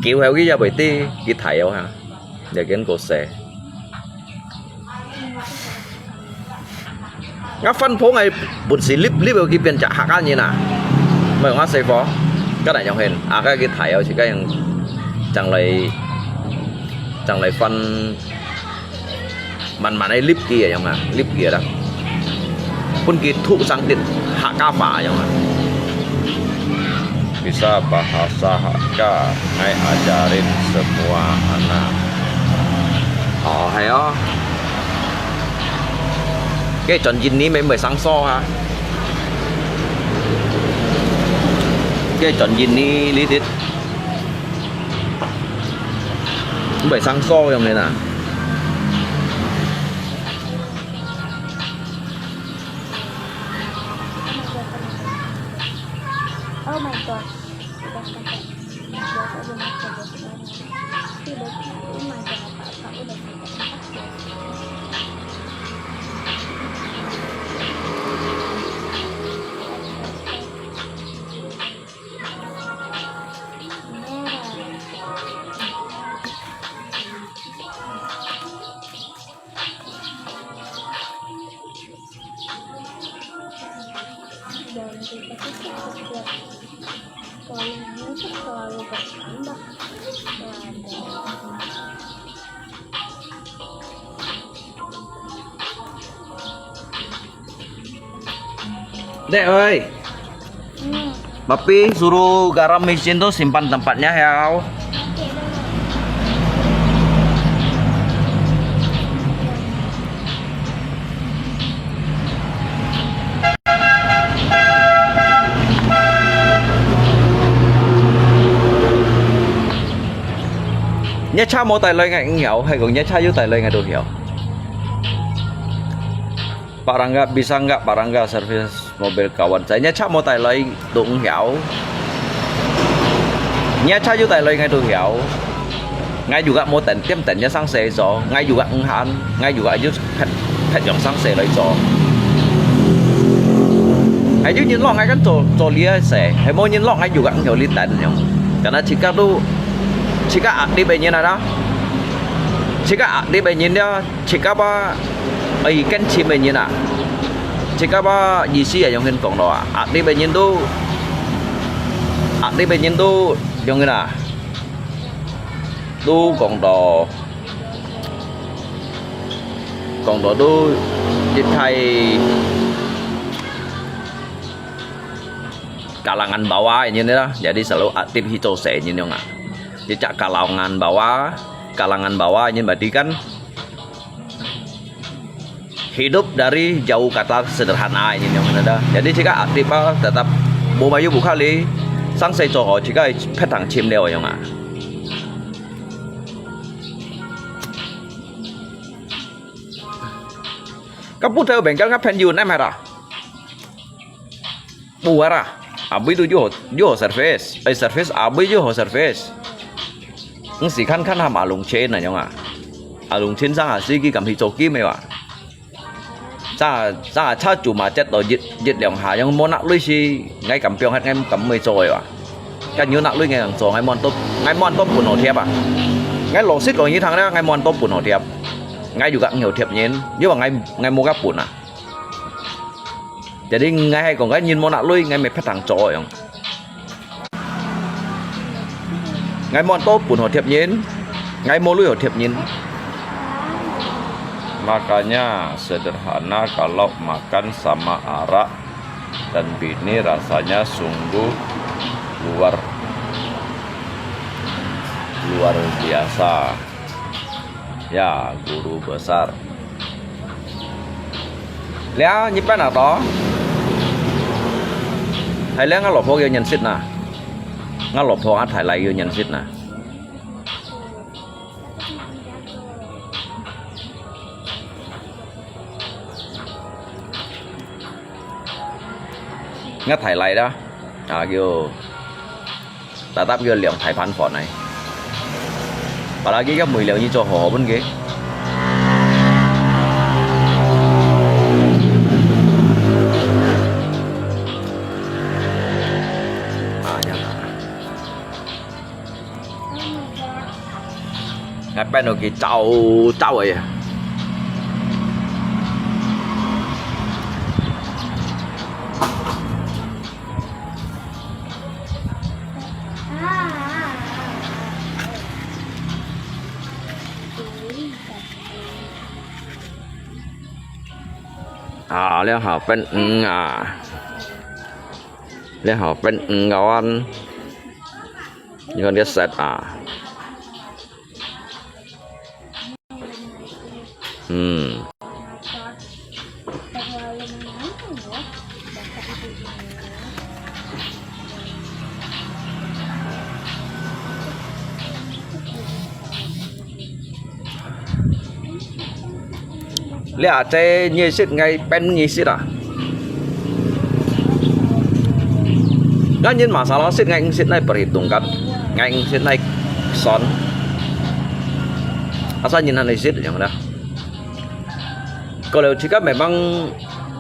救後个也會得，佢大哦哈，也見過世。 𠊎番婆𠊎本事立立去變隻客家人啊，毋係𠊎細伙，該哪樣形？啊，該佢大了，自家樣正來正來番，慢慢个立佢个樣啊，立佢啦，分佢土生的客家話樣啊。Bisa bahasa Hakka, ngai ajarin semua anak. 哦，係哦。該轉印尼乜毋會生疏啊？該轉印尼呢啲毋會生疏樣个啊？Oh my god. Udah sampai. Biasa belum kerja sekarang. Tapi udah, udah makan apa-apa, udah sampai tempat. Dan kita tuh setiap tahunnya tuh selalu bertambah. Nah, Dek ơi, Papi suruh garam mesin tu simpan tempatnya ya. Nhé cha mô tai lơi ngai ngau, hai gong nhé cha yu tai lơi ngai tu hiau. Barangga, bisa nggak barangga service mobil kawan saya? Nhé cha mô tai lơi tu hiau. Nhé cha yu tai lơi ngai tu hiau. Ngai juga mô tèn tiêm tèn nhé sang xe zo. Ngai juga nghan, ngai juga yu phet phet yong sang xe lơi zo. Hai yu nyin lo ngai kan zo zo lia xe. Hai mô nyin lo ngai juga ngau li tèn yong. Karena chika tu, chika aktif nyin ada. Chika aktif nyin dia. Chika ba, ai, ken chim nyin à. Chika ba, ý思係用緊講到啊。壓力个人都，壓力个人都用緊啊。都講到，講到都一太kalangan bawah ini lah. Jadi selalu aktif hico se ini dong ah. Jejak kalangan bawah, kalangan bawah ini berarti kan hidup dari jauh kata sederhana ini yang ada. Jadi jika aktif ah, tetap mau mayu buka li, sang saya coho jika petang chim leo yang ah. Kapu tahu bengkel ngapain you nem hara? Buara, abui tu yo yo service, ai service abui yo service. Ngsi kan kan ham alung chen na yong ah. Alung chen sang asi ki kam hi choki me wa. Sa sa cha chu ma chet to jit jit leong ha yong mo nak lui si ngai kam piong hat ngai kam mui choi wa. Kan yu nak lui ngai ang cho ngai mon top ngai mon top pun ho thiap ah. Ngai lo sit ko yi thang ngai mon top pun ho thiap. Ngai yu gak ngiu thiap nyin, yu ngai ngai mo gak pun ah. Jadi ngai hai kong ngai nyin mo nak lui ngai me phet thang cho yong. Ngai mon to pun ho thiap nyin, ngai mo lui ho thiap nyin. Makanya sederhana kalau makan sama arak dan bini rasanya sungguh luar luar biasa. Ya, guru besar. Lia, nyi pen ato? Hai lia ngah lo pho kêu nhận sit na. Ngah lo pho ngah thải lai kêu nhận sit na. 𠊎大倈啦，啊，叫，tetap叫兩大盤飯來。Apalagi佢每兩日做好好分佢。啊，呀。 𠊎變到佢燥燥个。啊，了後變黃啊，了後變黃个啊。 你看這色啊。嗯。這啊，這你食，𠊎分你食啊。 Ngani masala sit ngai ngsit nai perhitungkan, ngai ngsit nai son. Asa nyin han sit yang dah. Kalau jika memang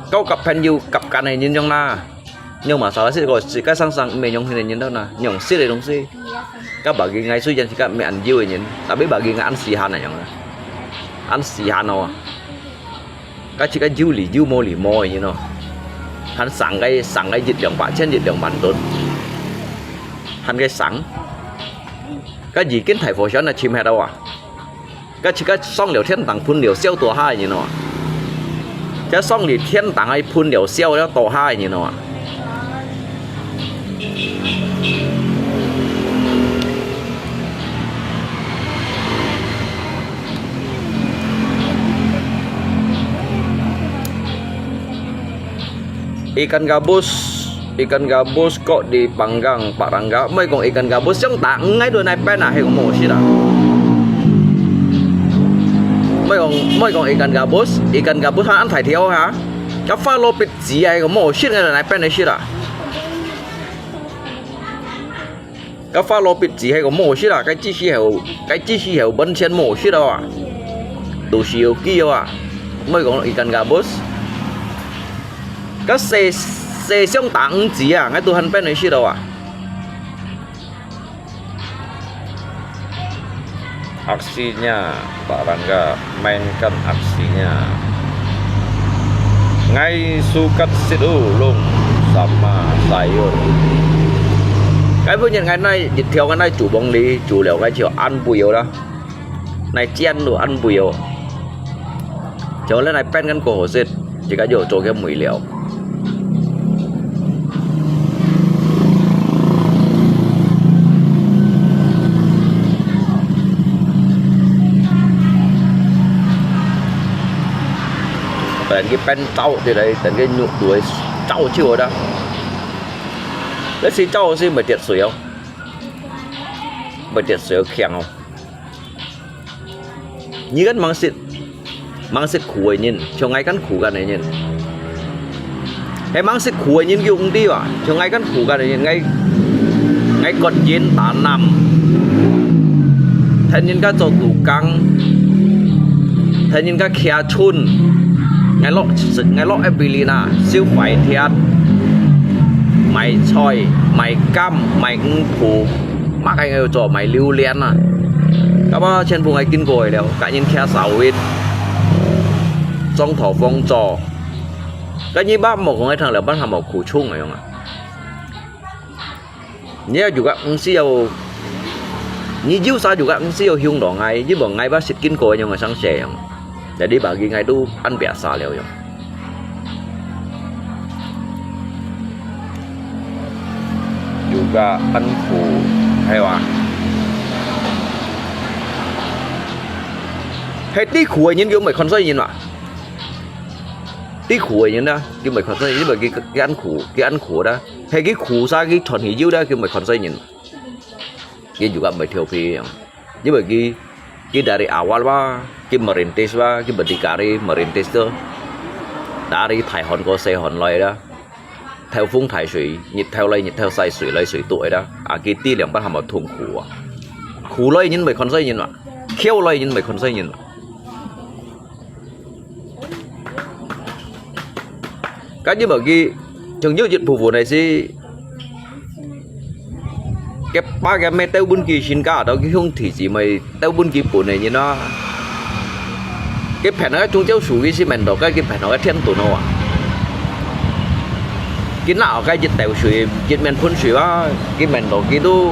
kau kap pen yu kap kan nyin yang na. Nyong masala sit ko jika sang sang me nyong hin nyin dah na. Nyong sit le dong si. Ka bagi ngai sui jan jika me an yu nyin. Tapi bagi ngai an si han yang na. An si han oh. Ka jika yu li yu mo li mo nyin no. Han sang cái sang cái一兩百千一兩萬噸。Han cái sang。Ka已經大火山啊，沉忒了啊。Ka jika上了天堂，噴了燒多下，你知道嗎？Ka上了天堂，還噴了燒了多下，你知道嗎？ Ikan gabus, ikan gabus kok dipanggang, Pak Rangga. Môi kong ikan gabus yang tak ngai dua nai pen ah, hei kong mo sit ah. Môi kong, môi kong ikan gabus, ikan gabus ha an thai thiau ha. Ka fa lo pit zi ai kong mo sit ngai dua nai pen nai sit ah. Ka fa lo pit zi hai kong mo sit ah, cái chi si heo, cái chi si heo bến sen mo sit ah. Tu si heo ki ah. Môi kong ikan gabus. Ka se, se siang tang zi ah, ngai tu han pen nai sit ah. Aksinya, Pak Rangga, mainkan aksinya. Ngai sukat sit ulung sama sayur. Cái bữa nhìn ngày nay, dịch theo cái này chủ bóng lý, chủ liệu cái chiều ăn bùi yêu đó. Này chén đồ ăn bùi yêu. Cho nên này pen cái cổ sit. Jika yo做个尾了。Tengki pen tau di lai, tengki nyuk duai tau chiu da. Lê si tau si mê tiet sui au. Mê tiet sui au kiang au. Nyi kan mang sit, mang sit khú ê nyin, chiông ngai kan khú kan ê nyin. He mang sit khú ê nyin kiu ung ti wa, chiông ngai kan khú kan ê nyin, ngai, ngai kot yin ta nam. Then nyin ka cho tu kang, then nyin ka kia chun, ngai lo, ngai lo ê bì lì na, siu phải thiat, mài choi, mài cam, mài ung khú. Mah cái ngai cho mài liu lian à. Kapa chen pung ai kin koi liao, ka nyin kia sao wit. Trong thổ phong cho. Ka nyi ba mo kong ai thang liao ban ha mo khu chung ai yong à. Nyi yu ka ung si yao. Nyi yu sa yu ka ung si yao hiung dong ai, nyi bong ngai ba sit kin koi yong à sang se yong. Jadi bagi ngai tu an biasa liao yong. Juga ăn khổ hay wa. Hay tí khổ ấy nhìn kiểu mày còn dễ nhìn mà. Tí khổ ấy nhìn đó, kiểu mày còn dễ nhìn mà cái, cái ăn khổ, cái ăn khổ đó. Hay cái khổ sao cái thuần hỉ dữ đó, kiểu mày còn dễ nhìn. Cái juga mày theo phi. Như vậy cái, cái dari awal wa, cái merintis wa, cái berdikari merintis tu. Dari Thai hòn ko se hòn loi đó. 頭風大水，日頭來日頭曬，水來水多个啦，啊，佢知兩班係無痛苦啊。苦來人毋會看衰人啊，噭來人毋會看衰人啊。該因為佢，仲有一部分个係，佢爸佢姆鬥分佢身家，到佢兄弟姊妹鬥分佢分个人啊。佢騙个宗教書佢係面到，該佢騙个天道啊。佢拿个一斗水，一面盆水啊，佢面到佢都，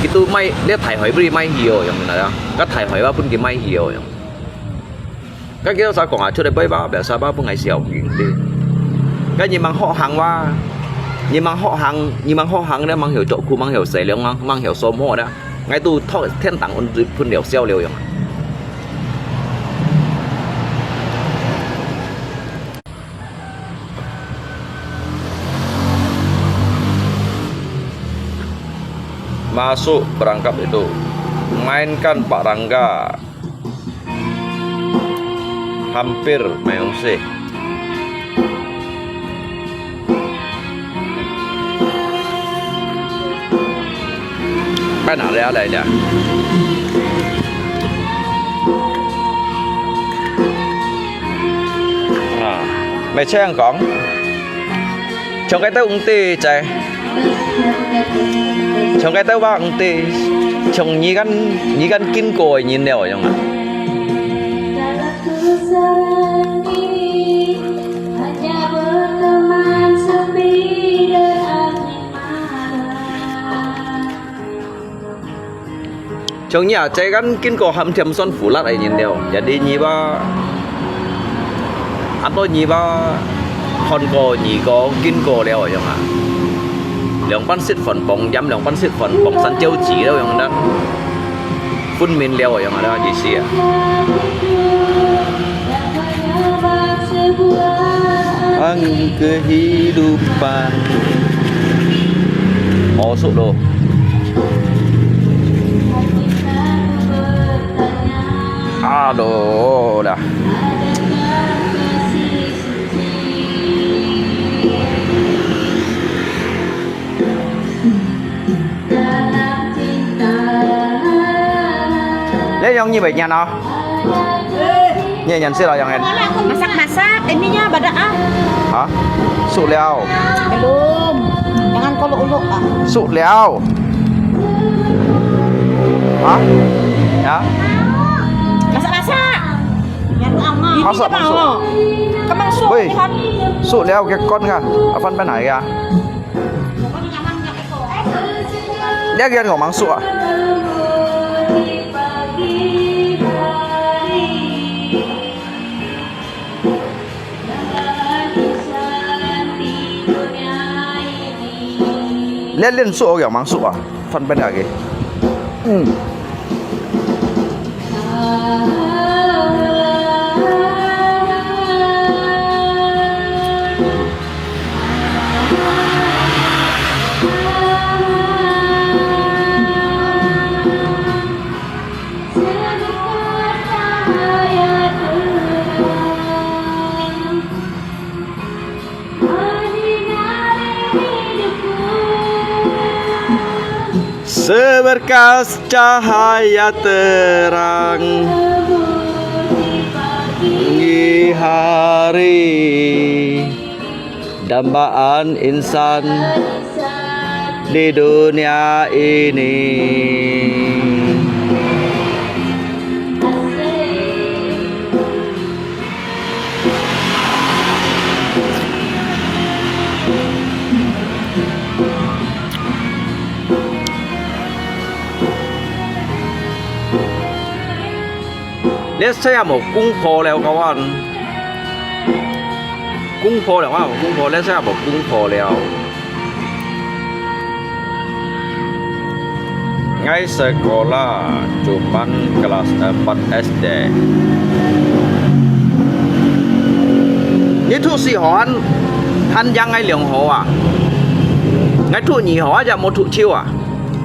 佢都賣，這大海分佢賣去哦，樣來啊，該大海啊分佢賣去哦，樣。 該幾多儕講啊，出來拜吧，biasa吧，分𠊎笑佢。該你吂好行哇，你吂好行，你吂好行咧，吂曉做苦，吂曉洗涼，吂，吂曉掃毛咧，𠊎都到天堂分，分了笑了樣啊。 Masuk perangkap itu, mainkan Pak Rangga. Hampir mengungsi. 擺哪裡啊來了？啊，毋係恁樣講，像該兜毋知在，像該兜話毋知，像你敢，你敢經過个人了樣啊？ 像你啊，這間經過喊甜酸苦辣个人了，jadi你吧，恁多你吧，看過、遇過、經過了樣啊。兩班食飯傍鹽，兩班食飯傍山椒子了樣啊。 分明了樣啊，意思啊。Ang kehidupan. Masuk lo. Aduh, dah. 這樣你會唸啊？你會唸識啊，樣个？Masak-masak, ini nya badak ah. Hah? Suk liao. Belum. Jangan kolok-olok ah. Suk liao. Hah? Ya? Masak-masak. Masak, masak. Kemang suk. Weh, suk liao ke kon ka. Apan pen hai ka. Dia kian ngomong suk ah. Lian lian suk yang mang suk ah. Fan pen lagi. Hmm. Seberkas cahaya terang di hari, dambaan insan di dunia ini. 這世也無公婆了，各位。公婆了啊，無公婆，這世也無公婆了。 Ngai sekolah cuman kelas empat S D. 你讀四學還，還贏𠊎兩學啊？𠊎讀二學啊，也無讀書啊？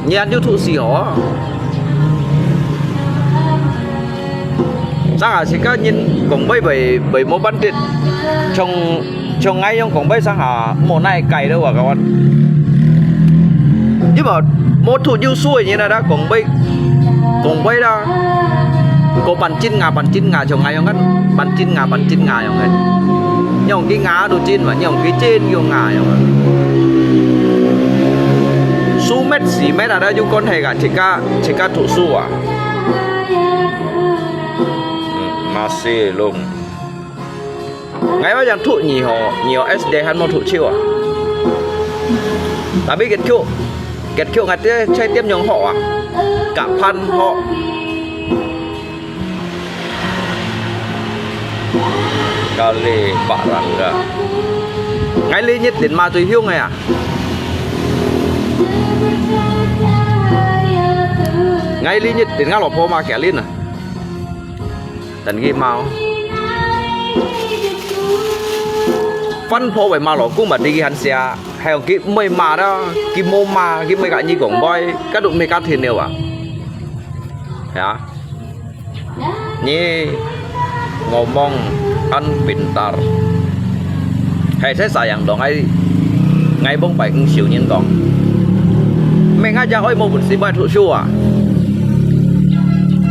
你還有讀四學啊？正下自家人講話會，會無辦法，像像𠊎樣講話上下無哪个改了，𠊎講。因為無讀幼稚个人啊，講話，講話啦，個半真牙半真牙，像𠊎樣个半真牙半真牙樣个。用佢牙都真嘛，用佢真用牙樣啊。書乜字乜啊，都有關係个，自家自家讀書啊。嗯，masih long。 𠊎話像讀二號，二號S D還無讀手啊。Tapi結局，結局𠊎在在點樣學啊？Kapan學？Kali barang ga。𠊎哩一定嘛最凶个啊！𠊎哩一定𠊎老婆嘛佢哩啊！ 等佢罵哦。番婆會罵老公嘛，你佢還寫，還有佢毋會罵啦，佢無罵，佢毋會甲你講話，該都毋會甲天了啊。係啊，你ngomong an pintar。 係，在sayang當，𠊎，𠊎往擺毋少人講，毋係𠊎只愛無本事，毋愛讀書啊。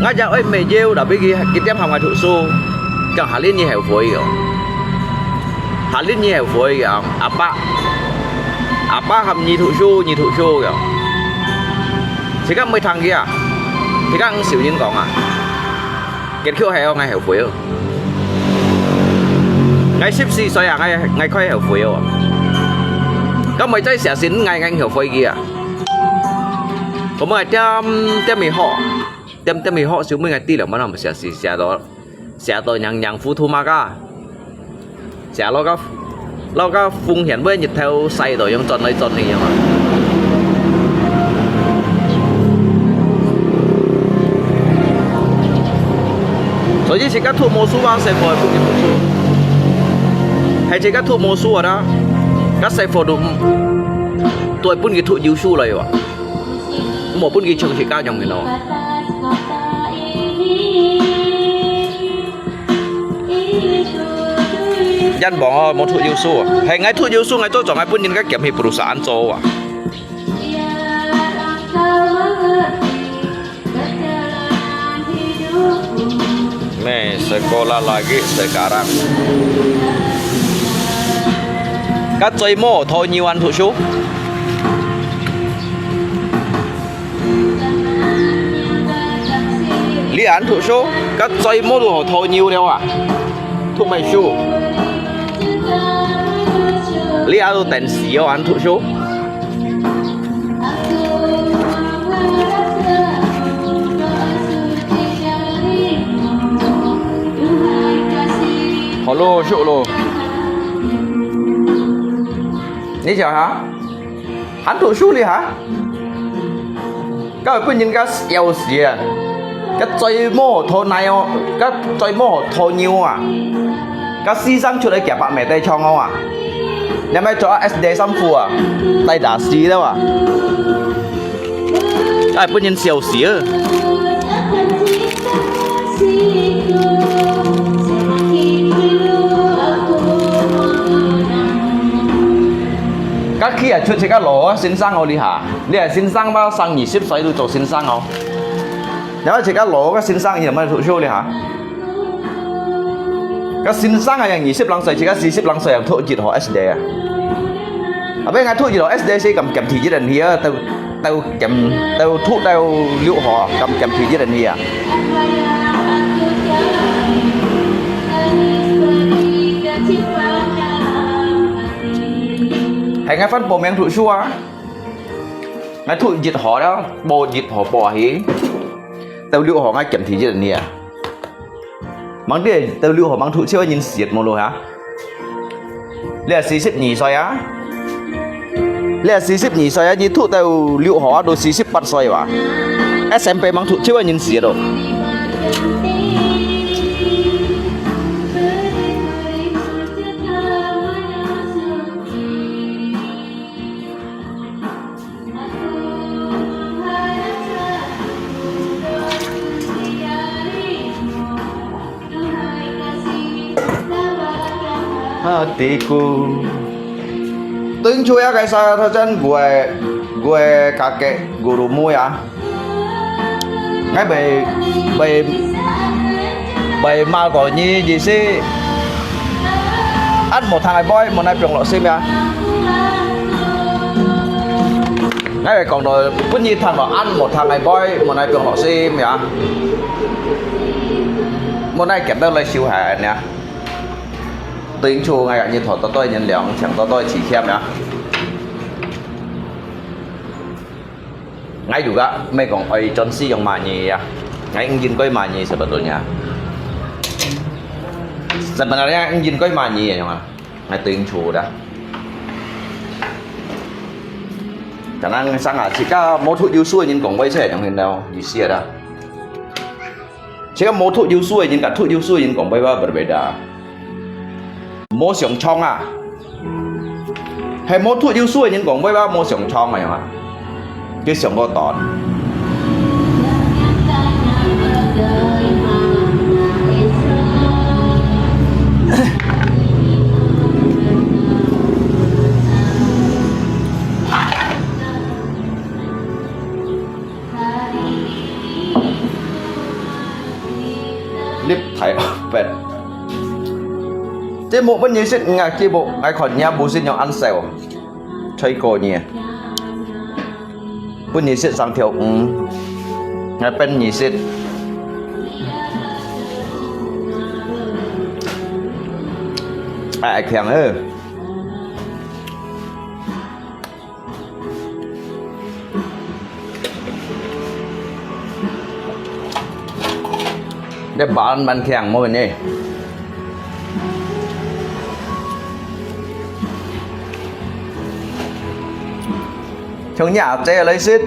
𠊎只愛乜有，tapi佢，佢點喊𠊎讀書，講下輪你後悔哦。下輪你後悔哦，阿爸，阿爸喊你讀書，你讀書哦。自家毋會聽佢啊，自家毋少人講啊。 結局係哦，𠊎後悔哦。𠊎十四歲啊，𠊎，𠊎開後悔哦。該毋係在寫信，𠊎，𠊎後悔佢啊。𠊎問𠊎點，點佢好，點，點佢好，小妹𠊎知了，麼人毋寫信，寫到，寫到樣樣糊塗嘛个。 寫落个，落个風險，會日頭曬到樣轉來轉去樣啊。所以自家讀無書啊，師傅會分佢讀書。係自家讀無書啊啦，該師傅都，都會分佢讀有書來哇。無分佢像自家樣个咯。 冤枉哦，無讀幼稚啊。係𠊎讀幼稚，𠊎做做，𠊎本人个兼去perusahaan做啊。May sekolah lagi sekarang。該最無討厭讀書。 你恁讀書，該最無好討厭了啊！讀麼書？你還有等死哦，恁讀書。好咯，熟咯。你想哈？ 還讀書哩哈？該本人該笑死啊！該最無討耐哦，該最無討厭啊！該先生出來幾百米在唱哦啊！你咪著S D衫褲啊，帶打死了啊！哎，本人笑死啊！ 該佢啊，出自家老个先生哦，你哈，你係先生嘛，上二十歲都做先生哦。你話自家老个先生，你有無讀書你哈？該先生啊，二十零歲，自家四十零歲啊，讀一號S D啊。啊，不過𠊎讀一號S D係咁兼第一人去啊，都 到兼，到讀到六號，咁兼第一人去啊。係𠊎還報名讀書啊！𠊎讀一號了，報一號報去，到六號𠊎兼第一人去啊！ 吂知到六號吂讀書个人死忒無咯哈？你係四十二歲啊？你係四十二歲啊？你讀到六號啊，都四十八歲哇！SMP吂讀書个人死忒咯。啊，tiku。Tujuh ya kaisa thajan gue gue kakek guru mu ya. Ngai bai bai bai ma ko ni ji si. An mo thang ai boy mo nai piong lo sim ya. Ngai bai kong lo pun ni thang lo an mo thang ai boy mo nai piong lo sim ya. Mo nai kiat dau lai siu hai an ya. Tujuh ngai ni tho to to nyen liang chang to to chi khiam ya. Ngai juga mei kong oi chon si yong ma ni ya. Ngai ing jin koi ma ni sebetulnya. Sebenarnya ing jin koi ma ni ya yong a. Ngai tujuh dah. Kanang sang a chika mo thu yu su nyen kong bai se yong hin dau. Yu si dah. Chika mo thu yu su nyen ka thu yu su nyen kong bai ba berbeda. Mo siang chong a. Hai mo thu yu su nyen kong bai ba mo siang chong a yong a. Ke siang ko ton. Lip thai pet. Te mo pun ni sit nga ki bo ngai kon nya bu sit yong an sel. Choi ko ni. Pun ni sit sang thiau ng. Ngai pen ni sit. Ai ai khiang ơ. Để bán bán khen mua bên đây. Trong nhà chế lấy xít.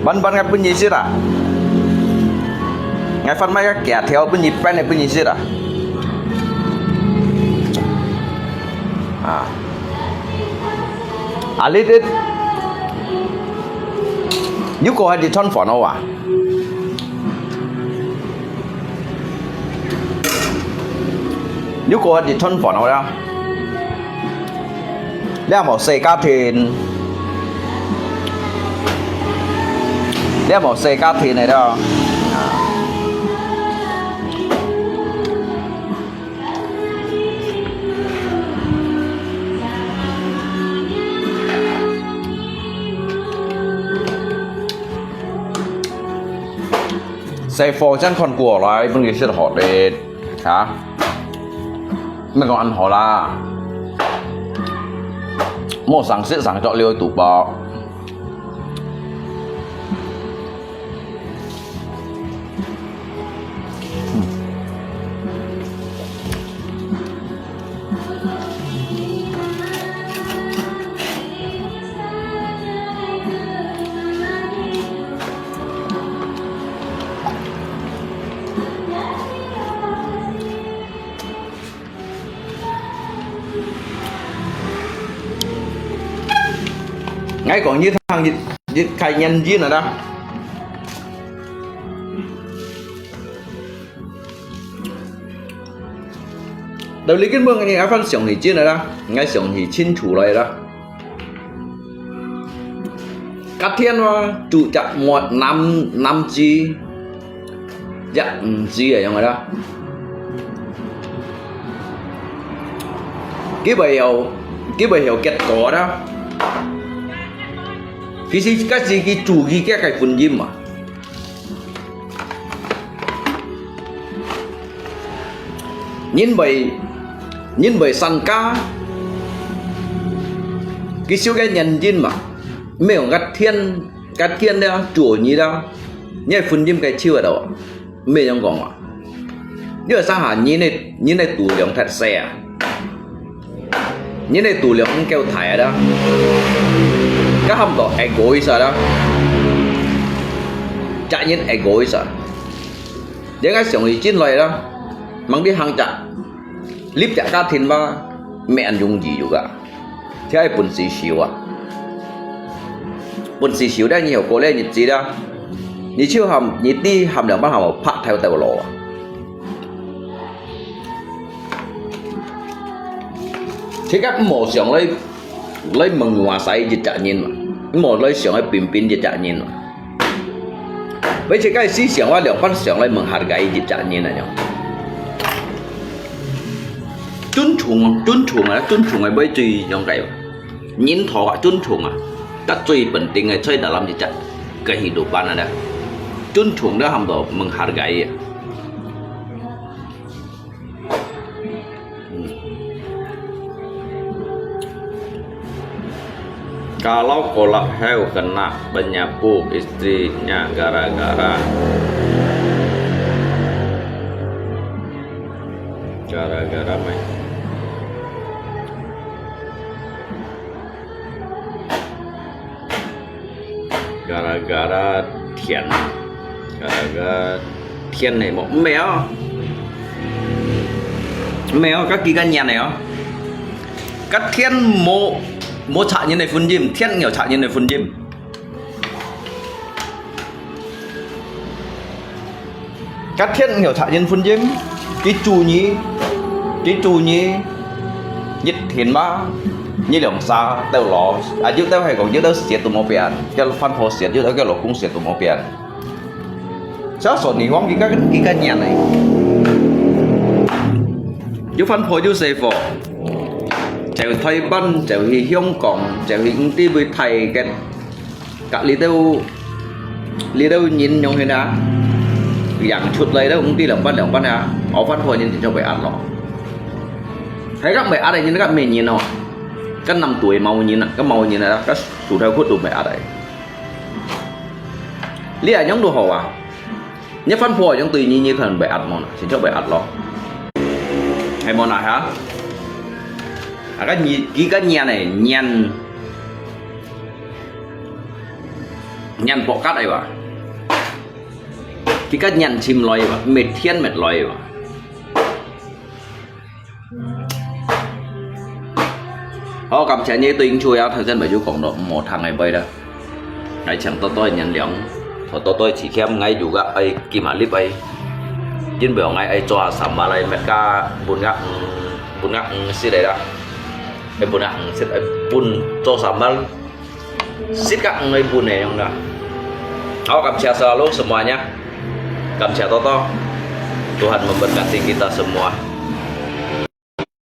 Bán bán cái bên gì xít à? Ngay phần mấy cái kẻ theo bên gì bên này bên gì xít à? À. A little bit. You go ahead and turn for now. You go ahead and turn for now. 你有無細家庭？你有無細家庭嚟到？ 細貨先看過來，分佢食好咧，嚇。毋好講恁好啦，莫生食生著了肚飽。 𠊎講一趟一，一開眼睛了啦。到你根本你還翻想起真了啦，𠊎想起清楚來了。 隔天嘛，煮隻燜，燜，燜子，一五子个樣个啦。佢會曉，佢會曉結果啦。其實該時佢煮佢个个分音嘛。 因為，因為三家，佢修个原因嘛，沒有个天，个天了，做你了，你還分音个手了，沒有講啊。你有啥哈，你那，你那度量太細啊。 你个度量夠大啦，該喊到egois啦，責任egois啊。你个上去進來啦，望你行隻，立隻家庭嘛，毋係恁容易有个，這係本事少啊。本事少咧，你有過咧日子啦，你就喊，你知喊兩班喊我拍頭頭路啊。佢个無想來來問外省一隻人嘛，無來想來平平一隻人嘛。而且个思想話兩百想來問客家一隻人啊樣。尊重啊，尊重啊，尊重个尾最重要。認同啊，尊重啊，甲最穩定个最大lâm一隻，个係老闆啊咧。尊重了喊到問客家啊。 Kalau kolak heu kena penyapu istrinya gara-gara. Gara-gara mai. Gara-gara天，gara-gara天呢，無，毋係哦。毋係哦，甲佢个人呢哦。甲天無，無責任个責任，天有責任个責任。 甲天有責任責任，佢做你，佢做你，一天嘛，一兩儕兜落，啊，有兜係講，有兜食都無變，叫番婆食，有兜叫老公食都無變。小說你講，佢个，佢个人呢？有番婆有食貨，就台灣，就去香港，就去毋知去泰國。 甲你兜，你兜人用去哪？養出來兜毋知兩百兩百啊，我番婆人就會壓咯。係甲袂壓个人，甲咩人哦？甲南都个毛人啊，甲毛人啊，甲樹頭窟都袂壓个。你恁樣都好啊，你番婆樣對你，你可能袂壓無啦，就會壓咯。係無啦哈？啊，个你，佢个人呢，人 人博甲个哇，佢个人尋來哇，滅天滅來哇。好，感謝你對應出呀，頭先咪就講到，毋好聽个話啦。𠊎請多多人量，同多多自謙，𠊎如果愛今日禮拜，因為𠊎愛做三萬來，乜加分額，嗯，分額，嗯，係个啦，愛分額，嗯，係，愛分做三萬。 Sit kak ngai bun eh yang dah. Awak kamsia selalu semuanya. Kamsia toto. Tuhan memberkati kita semua.